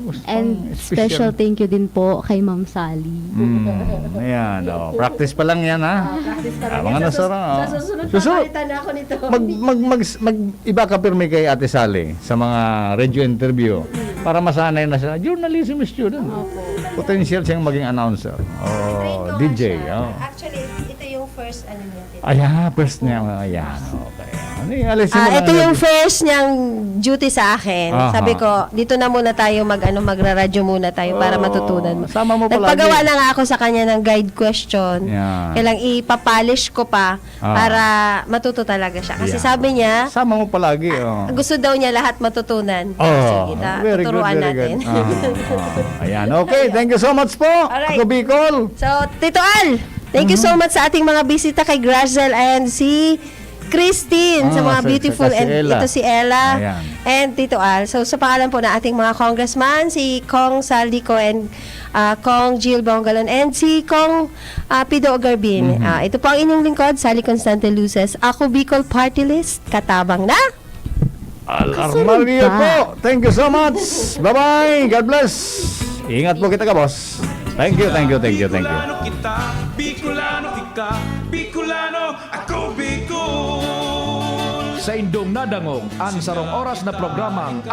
gusto And pang special special. Thank you din po kay Ma'am Sally. Mm, ayan, oh. Practice pa lang yan, ha? Ah, practice pa Ah, lang mga yan. Sa sus-, nasara, oh. Sa susunod, Susunod. Papalitan na ako nito. Mag, mag, mag, mag, iba ka pirmi kay Ate Sally sa mga radio interview para masanay na siya. Journalism student. Opo. Potential siyang maging announcer. Oh, Presenter D J, nga siya. Oh. Actually, ito yung first, ano niya, Ay, ah, first niya. Ayan, okay. Ano yung alis mo Ah, na ito lang yung yun? First niyang duty sa akin. Aha. Sabi ko, "Dito na muna tayo mag-, ano, magraradyo muna tayo para Oh, matutunan mo." Sama mo palagi. Nagpagawa na nga ako sa kanya ng guide question. Yan. Kailang ipapolish ko pa Ah. para matuto talaga siya. Kasi Yan. Sabi niya, Sama mo palagi, oh. Gusto daw niya lahat matutunan. Oh, Sige, ta-, very good, tuturuan very natin. Good. Ah, ah. Ayan. Okay, thank you so much po. Alright. Ako, Bicol. So, Tito Al, thank you so Mhm. much sa ating mga bisita kay Grazel and si Christine, sa Ah, mga sa, beautiful sa, sa si and Ella. Ito si Ella Ayan. and Tito Al. So, sa pangalan po ng ating mga congressman, si Cong Saldico and, ah, Cong Jill Bongalon and si Cong, ah, Pido Garbin. Mhm. Ah, ito po ang inyong lingkod, Sally Constante Luces. Ako, Bicol Party List, katabang na. Al Kasunod Armario pa. Po. Thank you so much. Bye-bye. God bless. Ingat po kita, kabos. Thank you, thank you, thank you, thank you. Bicolano kita, Bicolano kita, Bicolano, ako Bicol. Sa indong nadangog ang sarong oras na programang Ako